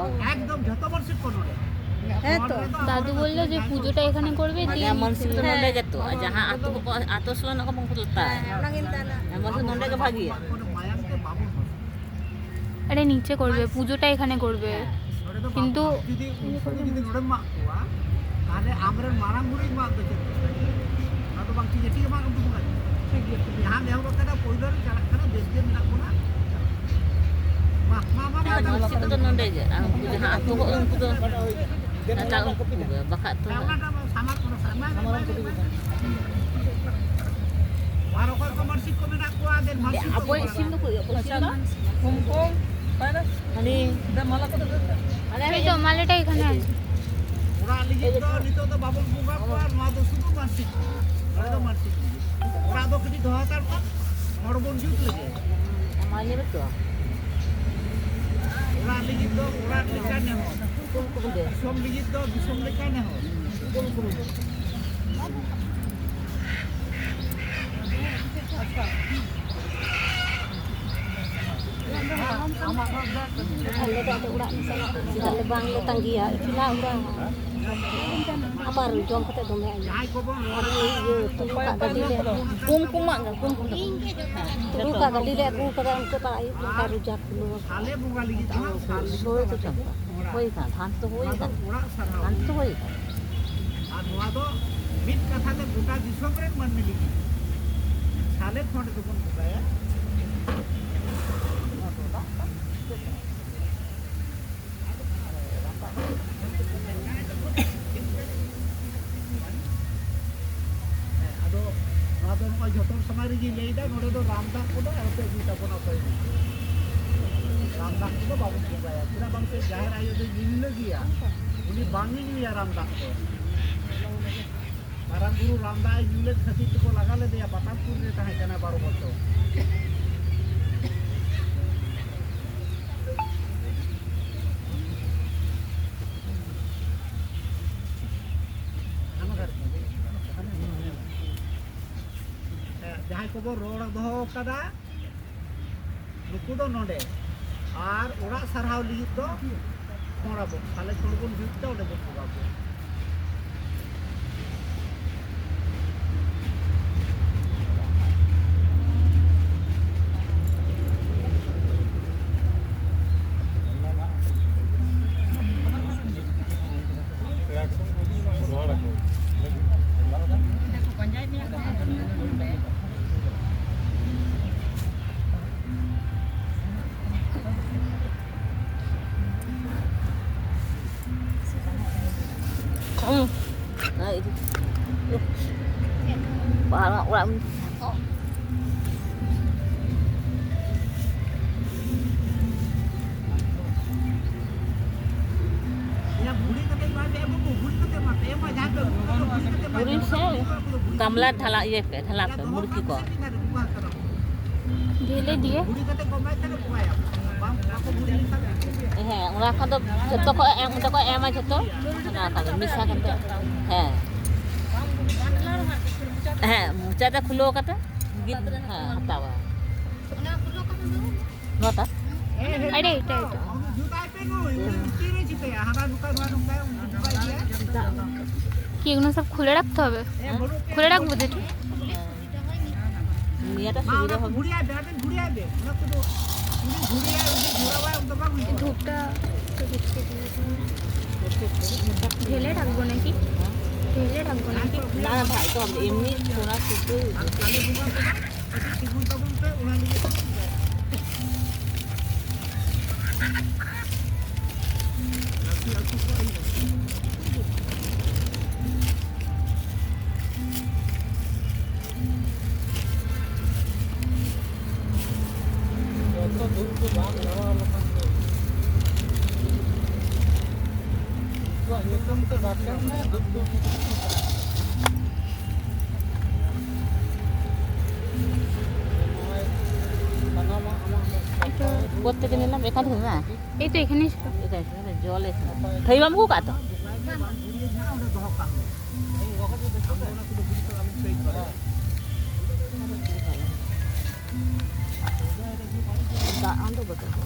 ᱦᱮᱸ ᱛᱚ᱾ ᱫᱟᱫᱩ ᱵᱚᱞᱞᱚ ᱡᱮ ᱯᱩᱡᱳটা এখানে করবে, দিয়ে ᱦᱮᱸ, নিচে। ᱢᱟᱱᱥᱤᱠ ᱫᱚ ᱱᱚᱰᱮ ᱜᱮᱛᱚ, ᱟᱨ ᱡᱟᱦᱟᱸ ᱟᱹᱛᱩ ᱠᱚᱠᱚ, ᱟᱹᱛᱩ ᱥᱳᱞᱳ ᱟᱱᱟ ᱠᱚ ᱵᱚᱝᱥᱚ ᱛᱟᱭ᱾ ᱦᱮᱸ, ᱚᱱᱟᱜᱤᱧ ᱢᱮᱛᱟᱫᱟ᱾ ᱦᱮᱸ, ᱢᱟᱱᱥᱤᱠ ᱱᱚᱰᱮ ᱜᱮ ᱵᱷᱟᱜᱮᱭᱟ᱾ ᱟᱨᱮ ᱱᱤᱪᱮ ᱠᱚᱨᱵᱮ, ᱯᱩᱡᱳটা এখানে ᱠᱚᱨᱵᱮ᱾ ᱦᱮᱸ᱾ ᱱᱚᱰᱮ ᱫᱚ ᱵᱟᱝ, ᱠᱤᱱᱛᱩ ᱡᱩᱫᱤ ᱩᱱᱠᱩ ᱡᱩᱫᱤ ᱱᱚᱰᱮᱢ ᱢᱟᱜ ᱠᱚᱣᱟ, ᱛᱟᱦᱞᱮ ᱟᱢᱨᱮᱱ ᱢᱟᱨᱟᱝ ᱵᱩᱨᱩᱭ ᱢᱟᱜ ᱫᱚ ᱪᱮᱫ ᱫᱚᱨᱠᱟᱨ? ᱚᱱᱟ ᱫᱚ ᱵᱟᱝ ᱴᱷᱤᱠ, ᱴᱷᱤᱠ ᱜᱮ ᱵᱟᱝ ᱩᱰᱩᱠ ᱠᱟᱱᱟ᱾ ᱴᱷᱤᱠ ᱜᱮᱭᱟ, ᱴᱷᱤᱠ ᱜᱮᱭᱟ᱾ ᱡᱟᱦᱟᱸ ᱱᱮᱦᱚᱨ ᱠᱟᱱᱟ, ᱯᱳᱭᱞᱳ ᱨᱮ ᱪᱟᱞᱟᱜ ᱠᱟᱱᱟ, ᱵᱮᱥ ᱜᱮ ᱢᱮᱱᱟᱜ ᱵᱚᱱᱟ᱾ ᱢᱟ, ᱢᱟ, ᱢᱟ, ᱢᱟ, ᱦᱮᱸ, ᱢᱟ, ᱢᱟᱱᱥᱤᱠ ᱫᱚ ᱱᱚᱰᱮ ᱜᱮ, ᱟᱨ ᱩᱱᱠᱩ ᱡᱟᱦᱟᱸ ᱟᱹᱛᱩ ᱦᱚᱲ, ᱩᱱᱠᱩ ᱫᱚ ᱮᱴᱟᱜ ᱩᱱᱠᱩ ᱠᱚᱜᱮ, ᱵᱟᱠᱷᱟᱡ ᱛᱚ ᱦᱮᱸ, ᱵᱟᱝ᱾ ᱚᱱᱟᱴᱟᱜ ᱢᱟ ᱥᱟᱢᱟᱝ ᱠᱚᱨᱮ, ᱥᱟᱢᱟᱝ ᱨᱮ ᱢᱟ᱾ ᱟᱨ ᱚᱠᱚᱭ ᱠᱚ ᱢᱟᱱᱥᱤᱠ ᱠᱚ ᱢᱮᱱᱟᱜ ᱠᱚᱣᱟ, ᱫᱮᱱ ᱢᱟᱱᱥᱤᱠ ᱠᱚ ᱟᱵᱚᱭᱤᱡ ᱠᱚᱨᱟᱣ᱾ ᱤᱥᱤᱱ ᱫᱚ ᱚᱠᱚᱭ ᱠᱚ ᱤᱥᱤᱱ ᱫᱟ? ᱠᱚᱢ ᱠᱚᱢ, ᱚᱠᱟᱭ ᱱᱟ? ᱦᱟᱹᱱᱤ᱾ ᱫᱮ ᱢᱟᱞᱟ ᱠᱚᱫᱚ ᱫᱮ᱾ ᱟᱞᱮ ᱱᱤᱛᱚᱜ ᱢᱟᱞᱮᱴᱟ ᱮᱠᱷᱟᱱᱮ᱾ ᱚᱲᱟᱜ ᱞᱟᱹᱜᱤᱫ ᱫᱚ ᱱᱤᱛᱚᱜ ᱫᱚ ᱵᱟᱵᱚᱱ ᱵᱚᱸᱜᱟ ᱠᱚᱣᱟ, ᱱᱚᱣᱟ ᱫᱚ ᱥᱩᱫᱷᱩ ᱢᱟᱱᱥᱤᱠ᱾ ᱱᱚᱰᱮ ᱫᱚ ᱢᱟᱱᱥᱤᱠ ᱞᱟᱹᱜᱤᱫ᱾ ᱚᱲᱟᱜ ᱫᱚ ᱠᱟᱹᱴᱤᱡ ᱫᱚᱦᱚ ᱦᱟᱛᱟᱲ ᱠᱟᱜ, ᱦᱚᱲ ᱵᱚᱱ ᱡᱩᱛ ᱞᱮᱜᱮ᱾ ᱢᱟᱱᱮ ᱵᱮ ᱛᱚ᱾ ᱚᱲᱟᱜ ᱞᱟᱹᱜᱤᱫ ᱫᱚ ᱚᱲᱟᱜ ᱞᱮᱠᱟ ᱱᱮᱦᱚᱨ᱾ ᱫᱤᱥᱚᱢ ᱞᱟᱹᱜᱤᱫ ᱫᱚ ᱫᱤᱥᱚᱢ ᱞᱮᱠᱟ ᱱᱮᱦᱚᱨ᱾ ᱟᱞᱮ ᱫᱚ ᱟᱫᱚ ᱚᱲᱟᱜ ᱞᱮ ᱥᱮᱱᱚᱜ ᱠᱟᱱᱟ, ᱟᱞᱮ ᱵᱟᱝᱞᱮ ᱛᱟᱸᱜᱤᱭᱟ, ᱮᱠᱞᱟ ᱚᱲᱟᱜ᱾ ᱟᱵᱟᱨ ᱡᱚᱢ ᱠᱟᱛᱮ ᱫᱚᱢᱮ ᱟᱹᱭᱩᱵ᱾ ᱟᱫᱚ ᱤᱭᱟᱹ ᱛᱩᱲᱩ ᱠᱟᱜ ᱜᱟᱹᱰᱤ ᱞᱮ, ᱠᱩᱢ ᱠᱩᱢᱟᱜ ᱜᱮ, ᱠᱩᱢ ᱠᱩᱢ᱾ ᱛᱩᱲᱩ ᱠᱟᱜ ᱜᱟᱹᱰᱤ ᱞᱮ ᱟᱹᱜᱩ ᱠᱟᱫᱟ, ᱩᱱᱠᱩ ᱯᱟᱲᱟ ᱟᱹᱭᱩᱵ ᱚᱱᱠᱟ ᱨᱩᱡᱟ ᱠᱷᱩᱞᱟᱹᱣ᱾ ᱥᱳᱭ ᱫᱚ ᱪᱚᱢᱯᱟ᱾ ᱦᱩᱭ ᱠᱟᱱᱟ, ᱫᱷᱟᱱ ᱛᱚ ᱦᱩᱭ ᱠᱟᱱᱟ᱾ ᱫᱷᱟᱱ ᱛᱚ ᱦᱩᱭ ᱠᱟᱱᱟ᱾ ᱟᱨ ᱱᱚᱣᱟ ᱫᱚ ᱢᱤᱫ ᱠᱟᱛᱷᱟ ᱛᱮ ᱜᱚᱴᱟ ᱫᱤᱥᱚᱢ ᱨᱮᱱ ᱢᱟᱹᱱᱢᱤ ᱞᱟᱹᱜᱤᱫ᱾ ᱥᱟᱞᱮ ᱠᱷᱚᱸᱰ ᱫᱚᱵᱚᱱ ᱵᱚᱸᱜᱟᱭᱟ᱾ ᱦᱮᱸ, ᱟᱫᱚ ᱱᱚᱣᱟ ᱫᱚ ᱱᱚᱜᱼᱚᱭ ᱡᱚᱛᱚᱱ ᱥᱚᱢᱚᱭ ᱨᱮᱜᱮᱧ ᱞᱟᱹᱭᱫᱟ, ᱱᱚᱰᱮ ᱫᱚ ᱨᱟᱱ ᱫᱟᱜ ᱠᱚᱫᱚ ᱟᱞᱚᱯᱮ ᱟᱹᱜᱩᱭ ᱛᱟᱵᱚᱱᱟ ᱚᱠᱚᱭ ᱦᱚᱸ᱾ ᱨᱟᱱ ᱫᱟᱜ ᱠᱚᱫᱚ ᱵᱟᱵᱚᱱ ᱵᱚᱸᱜᱟᱭᱟ, ᱪᱮᱫᱟᱜ ᱵᱟᱝ ᱥᱮ ᱡᱟᱦᱮᱨ ᱟᱭᱳ ᱫᱚ ᱧᱩ ᱜᱮᱭᱟ, ᱩᱱᱤ ᱵᱟᱝ ᱧᱩᱭᱟ ᱨᱟᱱ ᱫᱟᱜ ᱫᱚ᱾ ᱢᱟᱨᱟᱝ ᱵᱩᱨᱩ ᱨᱟᱢᱫᱟ ᱧᱩ ᱞᱮᱫ ᱠᱷᱟᱹᱛᱤᱨ ᱛᱮᱠᱚ ᱞᱟᱜᱟ ᱞᱮᱫᱮᱭᱟ, ᱯᱟᱛᱟᱞᱯᱩᱨ ᱨᱮ ᱛᱟᱦᱮᱸ ᱠᱟᱱᱟ ᱵᱟᱨᱚ ᱵᱚᱪᱷᱚᱨ᱾ ᱠᱚᱵᱚ ᱨᱚᱲ ᱫᱚᱦᱚ ᱟᱠᱟᱫᱟ, ᱱᱩᱠᱩ ᱫᱚ ᱱᱚᱰᱮ᱾ ᱟᱨ ᱚᱲᱟᱜ ᱥᱟᱨᱦᱟᱣ ᱞᱟᱹᱜᱤᱫ ᱫᱚ ᱠᱷᱚᱲ ᱟᱵᱚᱱ, ᱛᱟᱦᱞᱮ ᱠᱷᱚᱲ ᱵᱚᱱ ᱡᱩᱛ ᱛᱮ ᱚᱸᱰᱮ ᱵᱚᱱ ᱵᱚᱸᱜᱟ ᱵᱩᱨᱩᱭᱟ᱾ ᱦᱩᱸ᱾ ᱟᱨ ᱤᱫᱤ᱾ ᱵᱟᱦᱟ ᱚᱲᱟᱜ ᱮᱢ ᱯᱩᱨᱤ ᱥᱮ ᱜᱟᱢᱞᱟ ᱰᱷᱟᱞᱟ ᱤᱭᱟᱹ ᱯᱮ, ᱰᱷᱟᱞᱟ ᱯᱮ, ᱢᱩᱲᱠᱤ ᱠᱚ᱾ ᱰᱷᱤᱞᱟᱹ ᱫᱤᱭᱮ? ᱦᱮᱸ, ᱚᱱᱟ ᱠᱷᱟᱱ ᱫᱚ ᱡᱷᱚᱛᱚ ᱠᱚ ᱮᱢ, ᱚᱸᱰᱮ ᱠᱚ ᱮᱢᱟ ᱡᱷᱚᱛᱚ᱾ ᱚᱱᱟ ᱠᱷᱟᱱ ᱫᱚ ᱢᱮᱥᱟ ᱠᱟᱛᱮ, ᱦᱮᱸ᱾ ᱦᱮᱸ, ᱢᱚᱪᱟᱛᱮ ᱠᱷᱩᱞᱟᱹᱣ ᱠᱟᱛᱮ ᱜᱮ, ᱦᱮᱸ, ᱦᱟᱛᱟᱣᱟ᱾ ᱱᱚᱣᱟᱴᱟᱜ? ᱟᱨᱮ, ᱮᱴᱟᱜ, ᱮᱴᱟᱜ। কি এগুলো সব খুলে রাখতে হবে? খুলে রাখবো তো এটা? নিয়ে তো সুবিধা হবে। ধূপটা তো দেখতে ঢেলে রাখবো নাকি? ঢেলে রাখবো নাকি? না, না, ভাই, তো হবে। এমনি সোনা সুতো। ᱡᱚᱛᱚ ᱫᱷᱩᱯ ᱠᱚ ᱵᱟᱝ ᱞᱟᱜᱟᱣ ᱞᱮᱠᱷᱟᱱ ᱫᱚ ᱩᱱᱠᱩᱣᱟᱜ ᱧᱩᱛᱩᱢ ᱛᱮ ᱵᱟᱠᱷᱮᱲ ᱢᱮ, ᱫᱷᱩᱯ ᱠᱚ ᱱᱚᱜᱼᱚᱭ ᱥᱟᱱᱟᱢᱟᱜ ᱟᱢᱟᱜ ᱫᱚ ᱠᱚᱛᱮ ᱫᱤᱱ ᱮᱱᱟᱢ ᱮᱠᱟᱱ ᱦᱩᱭᱩᱜᱼᱟ? এই তো এখানেই ছিল। এটা এখানে জল এসে। থইবাম কো কাটো? ᱚᱸᱰᱮ ᱫᱚᱦᱚ ᱠᱟᱜ ᱢᱮ᱾ ᱟᱢ ᱫᱚ ᱚᱱᱟ ᱠᱚᱫᱚ ᱵᱩᱡᱽ ᱠᱟᱜ ᱟᱢ, ᱥᱟᱹᱭᱤᱰ ᱠᱚᱨᱮ᱾ ᱫᱟᱜ ᱟᱸᱫᱚ ᱵᱟᱹᱱᱩᱜᱼᱟ᱾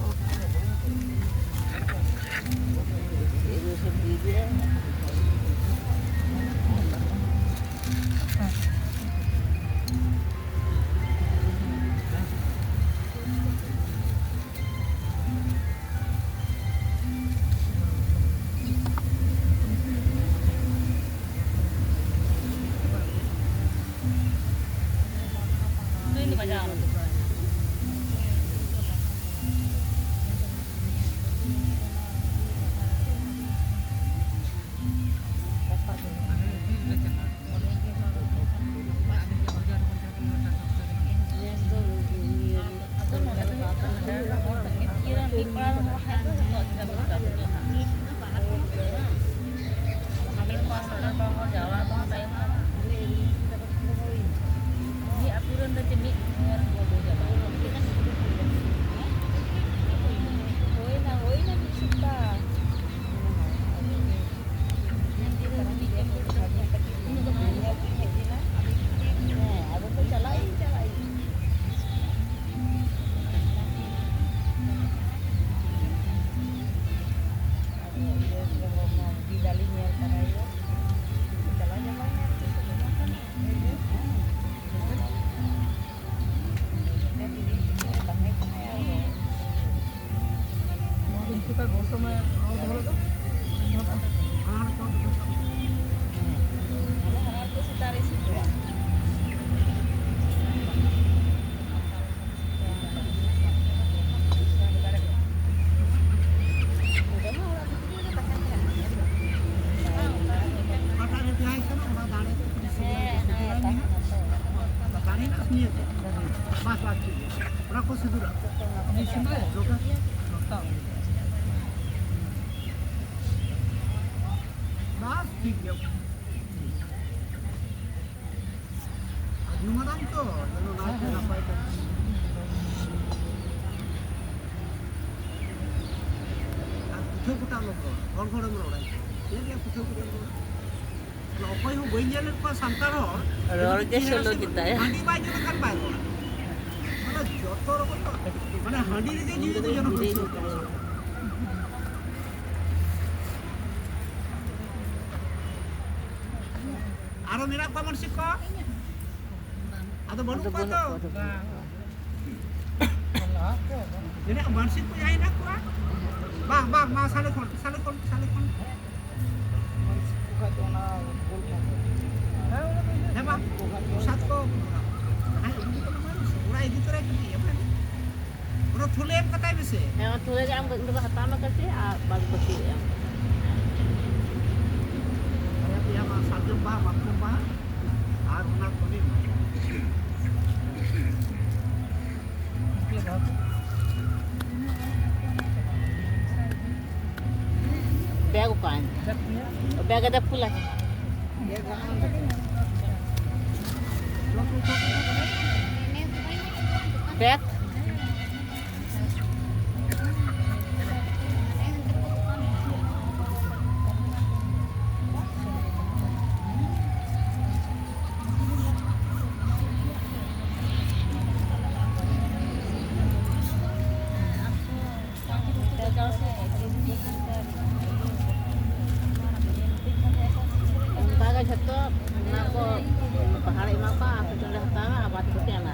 ᱚᱱᱟ ᱠᱚ ᱥᱤᱸᱫᱩᱨ ᱟᱜ ᱠᱚ᱾ ᱩᱱᱤ ᱥᱤᱸᱫᱩᱨ ᱟᱜ ᱠᱚ᱾ ᱵᱟᱥ, ᱴᱷᱤᱠ ᱜᱮᱭᱟ᱾ ᱟᱹᱰᱤ ᱢᱟᱨᱟᱝ ᱛᱚ, ᱡᱮᱱᱚ ᱱᱟᱭᱛᱮ ᱱᱟᱯᱟᱭ ᱛᱮ᱾ ᱟᱨ ᱯᱤᱴᱷᱟᱹ ᱠᱚᱴᱟ ᱞᱚᱠᱚ, ᱦᱚᱲ ᱦᱚᱲᱮᱢ ᱨᱚᱲᱟ᱾ ᱪᱮᱫ ᱨᱮᱭᱟᱜ ᱯᱤᱴᱷᱟᱹ ᱠᱚᱴᱟ ᱞᱚᱠᱚ? ᱚᱠᱚᱭ ᱦᱚᱸ ᱵᱟᱹᱧ ᱧᱮᱞᱮᱫ ᱠᱚᱣᱟ ᱥᱟᱱᱛᱟᱲ ᱦᱚᱲ᱾ ᱨᱚᱲ ᱜᱮ ᱪᱮᱦᱨᱟ ᱥᱳᱞᱳ ᱥᱮ ᱜᱮᱛᱟᱭᱟ᱾ ᱦᱟᱺᱰᱤ ᱵᱟᱭ ᱧᱩ ᱞᱮᱠᱷᱟᱱ ᱵᱟᱭ ᱨᱚᱲᱟ᱾ ᱡᱚᱛᱚ ᱨᱚᱠᱚᱢ ᱢᱟᱱᱮ ᱦᱟᱺᱰᱤ ᱨᱮᱜᱮ ᱡᱤᱣᱤ ᱫᱚ ᱡᱚᱱᱚᱢ ᱦᱚᱪᱚ᱾ ᱟᱨᱚ ᱢᱮᱱᱟᱜ ᱠᱚᱣᱟ ᱢᱟᱱᱥᱤᱠ ᱠᱚ? ᱟᱫᱚ ᱵᱟᱹᱱᱩᱜ ᱠᱚᱣᱟ ᱛᱚ? ᱢᱮᱱᱟᱜ ᱢᱟᱱᱥᱤᱠ ᱠᱚ ᱡᱟᱦᱟᱸᱭ ᱦᱮᱱᱟᱜ ᱠᱚᱣᱟ? ᱵᱟᱝ, ᱵᱟᱝ, ᱢᱟ ᱥᱟᱞᱮ ᱠᱷᱚᱱ, ᱥᱟᱞᱮ ᱠᱷᱚᱱ, ᱥᱟᱞᱮ ᱠᱷᱚᱱ᱾ ᱦᱮᱸ, ᱵᱟᱝ, ᱯᱨᱚᱥᱟᱫ ᱠᱚ ᱚᱲᱟᱜ ᱤᱫᱤ ᱛᱚᱨᱟᱭ ᱠᱟᱹᱴᱤᱡ, ᱦᱮᱸ ᱵᱟᱝ? ᱚᱱᱟ ᱛᱷᱩᱞᱤ ᱮᱢ ᱠᱟᱛᱟᱭ ᱢᱮᱥᱮ᱾ ᱦᱮᱸ, ᱚᱱᱟ ᱛᱷᱩᱞᱤ ᱨᱮ ᱟᱢ ᱜᱚᱡ ᱫᱚ ᱦᱟᱛᱟᱣ ᱢᱮ ᱠᱟᱹᱴᱤᱡ ᱟᱨ ᱵᱟᱫ ᱵᱟᱹᱠᱤ ᱮᱢ᱾ ᱵᱟᱨᱭᱟ ᱯᱮᱭᱟ ᱢᱟ ᱥᱟᱨᱡᱚᱢ ᱵᱟᱦᱟ, ᱢᱟᱛᱠᱚᱢ ᱵᱟᱦᱟ ᱟᱨ ᱚᱱᱟ ᱠᱚᱜᱮ ᱮᱢᱟ᱾ ᱵᱮᱜᱽ ᱚᱠᱟᱭ? ᱵᱮᱜᱽ ᱨᱮ ᱯᱷᱩᱞ ᱟᱪᱷᱮ᱾ ᱵᱮᱜᱽ? ᱚᱱᱠᱟ ᱜᱮ ᱡᱷᱚᱛᱚ ᱚᱱᱟ ᱠᱚ ᱯᱟᱦᱟᱲ ᱮᱢᱟ ᱠᱚᱣᱟ, ᱟᱨ ᱠᱚ ᱦᱟᱛᱟᱣᱟ, ᱟᱵᱟᱨ ᱠᱚ ᱮᱢᱟ᱾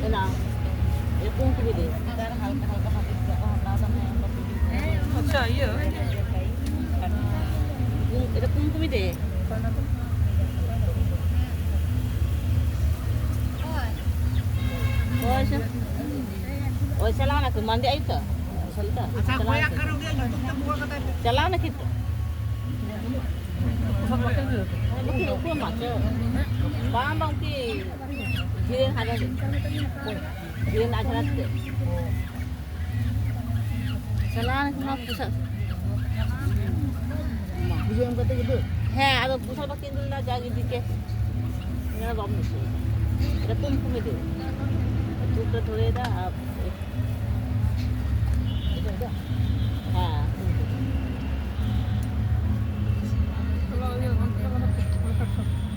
ᱮᱱᱟ, ᱮᱨᱚᱠᱚᱢ ᱠᱚ ᱵᱤᱫᱮ᱾ ᱟᱪᱪᱷᱟ, ᱤᱭᱟᱹ᱾ ᱮᱨᱚᱠᱚᱢ ᱠᱚ ᱵᱤᱫᱮ᱾ ᱦᱳᱭ, ᱥᱮ᱾ ᱳᱭ, ᱪᱟᱞᱟᱣ ᱱᱟᱠᱚ, ᱢᱟᱱᱰᱤ ᱟᱭᱩ ᱛᱚ? ᱥᱟᱞᱴᱟ? ᱟᱪᱪᱷᱟ, ᱪᱟᱞᱟᱣ ᱚᱠᱚᱭᱟᱜ ᱱᱟᱠᱚ᱾ ᱠᱟᱱ ᱜᱮᱭᱟ? ᱧᱩᱛᱩᱢ ᱛᱮ ᱵᱚᱸᱜᱟ ᱠᱟᱛᱟᱭ ᱯᱮ᱾ ᱪᱟᱞᱟᱣ ᱱᱟᱠᱤᱱ ᱛᱚ? ᱩᱱᱠᱤᱱ ᱩᱯᱨᱩᱢ ᱢᱟ ᱪᱚ᱾ ᱵᱟᱝ, ᱵᱟᱝ, ᱩᱱᱠᱤᱱ ᱫᱷᱤᱨᱮᱱ ᱦᱟᱡᱟᱨ ᱛᱮ᱾ ᱫᱷᱤᱨᱮᱱ ᱟᱡᱷᱟᱨ ᱛᱮ᱾ ᱪᱟᱞᱟᱣ ᱱᱟᱠᱤᱱ ᱱᱚᱣᱟ ᱯᱚᱭᱥᱟ᱾ ᱯᱩᱡᱟᱹ ᱮᱢ ᱠᱟᱛᱮ ᱜᱮ ᱫᱟᱹᱲ? ᱦᱮᱸ, ᱟᱫᱚ ᱯᱚᱭᱥᱟ ᱵᱟᱹᱠᱤᱱ ᱤᱫᱤ ᱞᱮᱫᱟ, ᱡᱟᱜᱮ ᱤᱫᱤ ᱠᱮᱫ᱾ ᱤᱧ ᱫᱚ ᱵᱟᱢ ᱫᱤᱥᱟᱹᱭᱮᱫᱟ᱾ ᱮᱨᱚᱠᱚᱢ ᱠᱚ ᱢᱤᱫᱟᱹᱧ᱾ ᱪᱩᱯ ᱨᱮ ᱫᱷᱩᱨᱟᱹᱭᱮᱫᱟ ᱟᱨ ᱦᱮᱸ᱾ ᱪᱟᱞᱟᱣ ᱦᱩᱭᱩᱜᱼᱟ, ᱜᱷᱚᱱᱴᱟ ᱠᱷᱟᱱᱮᱠ᱾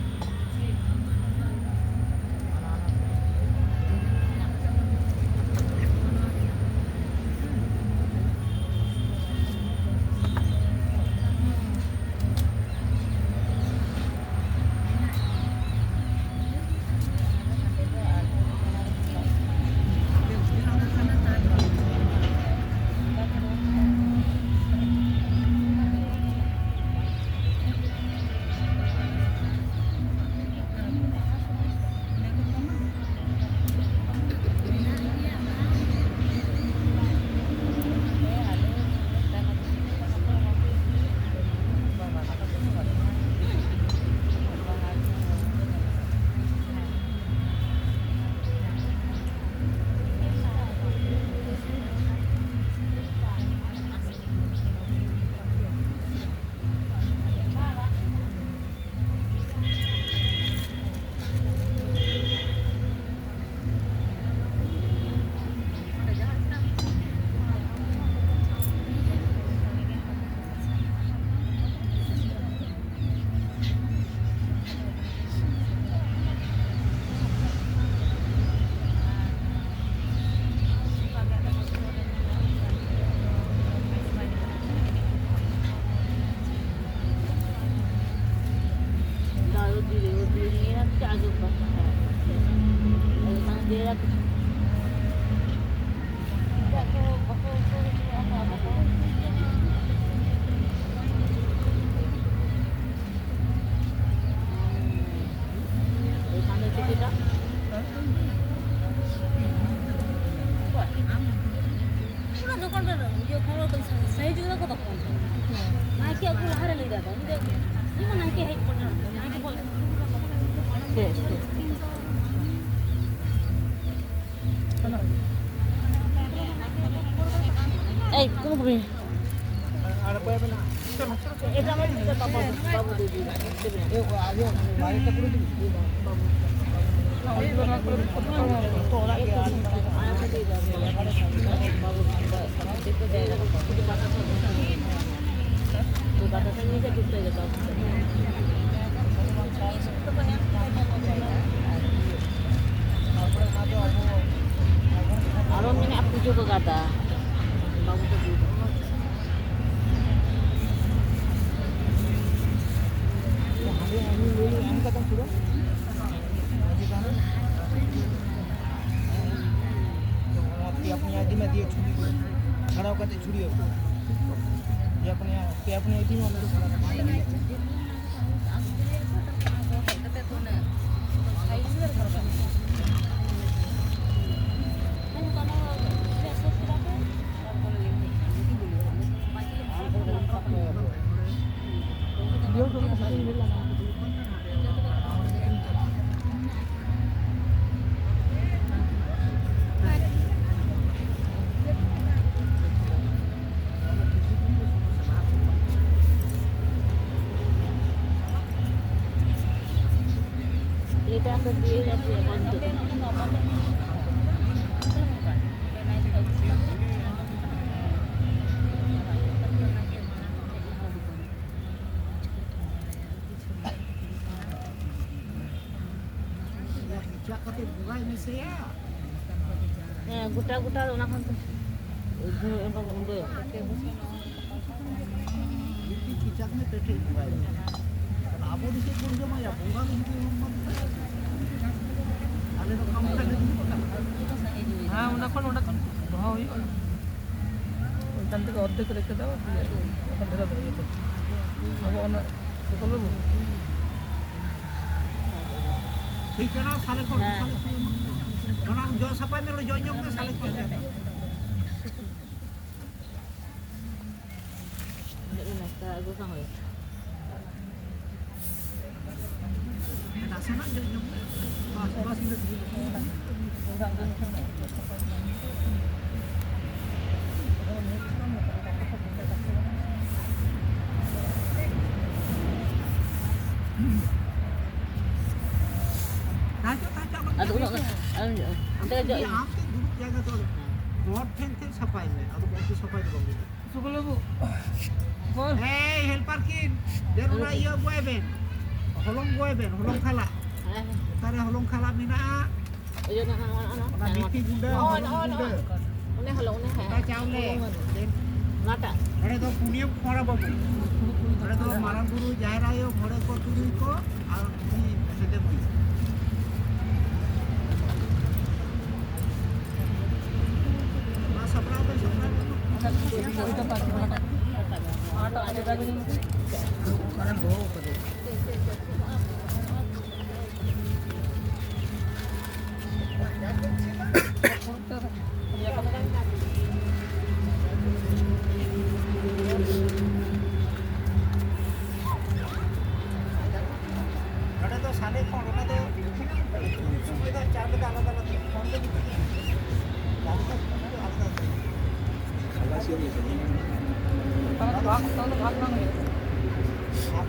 ᱚᱱᱟ ᱫᱚᱠᱟᱱ ᱨᱮ ᱤᱭᱟᱹ ᱠᱚ ᱥᱟᱭᱤᱡ ᱠᱚᱫᱚ ᱠᱚ ᱛᱚᱠᱷᱚᱱ ᱱᱟᱭᱠᱮ ᱟᱹᱜᱩ ᱞᱟᱦᱟ ᱨᱮ ᱞᱟᱹᱭ ᱫᱟ ᱠᱚ, ᱩᱱᱤ ᱫᱚ ᱱᱟᱭᱠᱮ ᱦᱮᱡ ᱯᱚᱨᱡᱚᱱᱛᱚ ᱱᱟᱭᱠᱮ ᱵᱚᱞ᱾ ᱴᱷᱤᱠ, ᱴᱷᱤᱠ᱾ ᱮᱭ, ᱠᱚᱱᱚ ᱠᱚᱵᱤ᱾ ᱟᱨᱚ ᱢᱮᱱᱟᱜᱼᱟ ᱯᱩᱡᱟᱹ ᱠᱚ ᱜᱟᱫᱟ᱾ ᱵᱟᱹᱵᱩ ᱛᱟᱠᱚ᱾ ᱯᱮᱭᱟ ᱯᱩᱱᱭᱟ ᱫᱤᱱ ᱢᱟ ᱫᱤᱭᱮ ᱪᱷᱩᱲᱤ ᱠᱚ᱾ ᱪᱷᱟᱲᱟᱣ ᱠᱟᱛᱮ ᱪᱷᱩᱲᱤ ᱠᱚ᱾ ᱯᱮᱭᱟ ᱯᱩᱱᱭᱟ, ᱯᱮᱭᱟ ᱯᱩᱱᱭᱟ ᱫᱤᱱ ᱢᱟ ᱚᱱᱟ ᱫᱚ ᱪᱷᱟᱲᱟᱣ ᱠᱟᱛᱮ᱾ ᱦᱮᱸ, ᱜᱚᱴᱟ ᱜᱚᱴᱟ ᱚᱱᱟ ᱠᱷᱚᱱ ᱛᱚ ᱜᱩᱸᱰᱟᱹ᱾ ᱢᱤᱫᱴᱤᱡ ᱠᱮᱪᱟᱠ ᱢᱮ, ᱯᱮ ᱴᱷᱮᱡ ᱵᱚᱸᱜᱟᱭ ᱢᱮ᱾ ᱟᱵᱚ ᱫᱚ ᱪᱮᱫ ᱵᱚᱱ ᱡᱚᱢᱟᱭᱟ? ᱵᱚᱸᱜᱟ ᱫᱚ ᱡᱩᱫᱤ ᱵᱟᱢ ᱮᱢᱟ ᱠᱚ ᱠᱷᱟᱱ, ᱟᱞᱮ ᱫᱚ ᱠᱟᱢ ᱠᱟᱡᱽ ᱞᱮ ᱫᱩᱲᱩᱵ ᱟᱠᱟᱱᱟ᱾ ᱚᱱᱟ ᱠᱷᱚᱱ ᱚᱸᱰᱮ ᱠᱷᱚᱱ ᱫᱚᱦᱚ ᱦᱩᱭᱩᱜᱼᱟ᱾ ᱚᱱᱠᱟᱱ ᱛᱮᱜᱮ ᱚᱨᱫᱷᱮᱠ ᱨᱮ ᱠᱮᱫᱟ, ᱫᱤᱭᱮ ᱚᱱᱠᱟᱱ ᱫᱷᱟᱨᱟ ᱫᱚ ᱤᱭᱟᱹ ᱠᱚ᱾ ᱟᱵᱚ ᱚᱱᱟ ᱥᱩᱠᱚᱞ ᱵᱟᱹᱵᱩ᱾ ᱴᱷᱤᱠ ᱠᱟᱱᱟ, ᱥᱟᱞᱮ ᱠᱷᱚᱱ, ᱦᱮᱸ᱾ ᱥᱟᱞᱮ ᱠᱷᱚᱱ᱾ ᱚᱱᱟ ᱡᱚᱜ ᱥᱟᱯᱷᱟᱭ ᱢᱮ, ᱡᱚᱜ ᱧᱚᱜ ᱢᱮ, ᱥᱟᱞᱮ ᱠᱷᱚᱱ᱾ ᱱᱟᱥᱛᱟ ᱟᱹᱜᱩ ᱠᱟᱜ ᱦᱩᱭᱩᱜᱼᱟ᱾ ᱱᱟᱥᱮᱱᱟᱜ ᱡᱚᱜ ᱧᱚᱜ ᱢᱮ᱾ ᱵᱟᱥ, ᱵᱟᱥ, ᱤᱱᱟᱹ ᱛᱮᱜᱮ᱾ ᱛᱟᱦᱮᱸ ᱦᱚᱪᱚ, ᱛᱟᱦᱮᱸ ᱦᱚᱪᱚ, ᱟᱫᱚ ᱩᱱᱟᱹᱜ ᱜᱟᱱ, ᱟᱞᱚᱢ ᱡᱚᱜᱼᱟ᱾ ᱚᱱᱛᱮ ᱜᱮ ᱡᱚᱜ ᱟᱢ ᱛᱮ ᱫᱩᱲᱩᱵ ᱡᱟᱭᱜᱟ ᱫᱚ ᱟᱞᱚᱢ᱾ ᱦᱚᱲ ᱴᱷᱮᱱ ᱛᱮ ᱥᱟᱯᱷᱟᱭ ᱢᱮ, ᱟᱫᱚ ᱵᱟᱹᱲᱛᱤ ᱥᱟᱯᱷᱟᱭ ᱫᱚ ᱵᱟᱝ ᱦᱩᱭᱩᱜᱼᱟ᱾ ᱥᱩᱠᱞ ᱵᱟᱹᱵᱩ᱾ ᱵᱚᱞ᱾ ᱦᱮᱸ, ᱦᱮᱞᱯᱟᱨ ᱠᱤᱱ, ᱫᱮᱱ ᱚᱱᱟ ᱤᱭᱟᱹ ᱟᱹᱜᱩᱣᱟᱭ ᱵᱮᱱ, ᱦᱚᱞᱚᱝ ᱟᱹᱜᱩᱣᱟᱭ ᱵᱮᱱ, ᱦᱚᱞᱚᱝ ᱠᱷᱟᱞᱟ᱾ ᱦᱮᱸ᱾ ᱚᱠᱟᱨᱮ ᱦᱚᱞᱚᱝ ᱠᱷᱟᱞᱟ ᱢᱮᱱᱟᱜᱼᱟ? ᱤᱭᱟᱹ ᱱᱟᱦᱟᱜ, ᱱᱚᱜᱼᱚᱭ, ᱱᱚᱜᱼᱚᱭ, ᱚᱱᱟ ᱱᱚᱜᱼᱚᱭ, ᱢᱤᱛᱷᱤ ᱜᱩᱸᱰᱟᱹ, ᱱᱚᱜᱼᱚᱭ, ᱦᱚᱞᱚᱝ ᱱᱚᱜᱼᱚᱭ, ᱜᱩᱸᱰᱟᱹ᱾ ᱱᱚᱜᱼᱚᱭ᱾ ᱚᱱᱮ ᱦᱚᱞᱚᱝ, ᱚᱱᱮ, ᱦᱮᱸ᱾ ᱚᱱᱟ ᱪᱟᱣᱞᱮ᱾ ᱦᱚᱞᱚᱝ ᱟᱹᱨᱩᱵ᱾ ᱚᱱᱟᱴᱟᱜ᱾ ᱱᱚᱰᱮ ᱫᱚ ᱯᱩᱱᱭᱟᱹ ᱠᱚᱲᱟ ᱵᱟᱹᱵᱩ᱾ ᱱᱚᱰᱮ ᱫᱚ ᱢᱟᱨᱟᱝ ᱵᱩᱨᱩ, ᱡᱟᱦᱮᱨ ᱟᱭᱳ, ᱢᱚᱬᱮ ᱠᱚ, ᱛᱩᱨᱩᱭ ᱠᱚ, ᱟᱨ ᱩᱱᱤ ᱦᱮᱸᱫᱮ ᱵᱩᱲᱦᱤ᱾ ᱢᱟ ᱥᱟᱯᱲᱟᱣ ᱯᱮ, ᱥᱟᱯᱲᱟᱣ ᱯᱮ᱾ ᱚᱠᱟᱨᱮᱢ ᱫᱚᱦᱚ ᱠᱟᱫᱟ? ᱱᱚᱰᱮ ᱫᱚ ᱥᱟᱞᱮ ᱠᱷᱚᱱ, ᱚᱱᱟ ᱫᱚ ᱥᱚᱢᱚᱭ ᱫᱚ ᱪᱟᱨ ᱞᱮᱠᱟ ᱟᱞᱟᱫᱟ ᱟᱞᱟᱫᱟ, ᱠᱷᱚᱱ ᱫᱚ ᱢᱤᱫᱴᱤᱡ ᱜᱮ᱾ ᱫᱟᱜ ᱫᱚ ᱟᱞᱟᱫᱟ ᱟᱞᱟᱫᱟ᱾ ᱛᱟᱦᱚᱞᱮ ᱵᱷᱟᱜᱽ, ᱛᱟᱦᱚᱞᱮ ᱵᱷᱟᱜᱽ ᱵᱟᱝ ᱦᱩᱭᱩᱜᱼᱟ᱾ ᱵᱷᱟᱜᱽ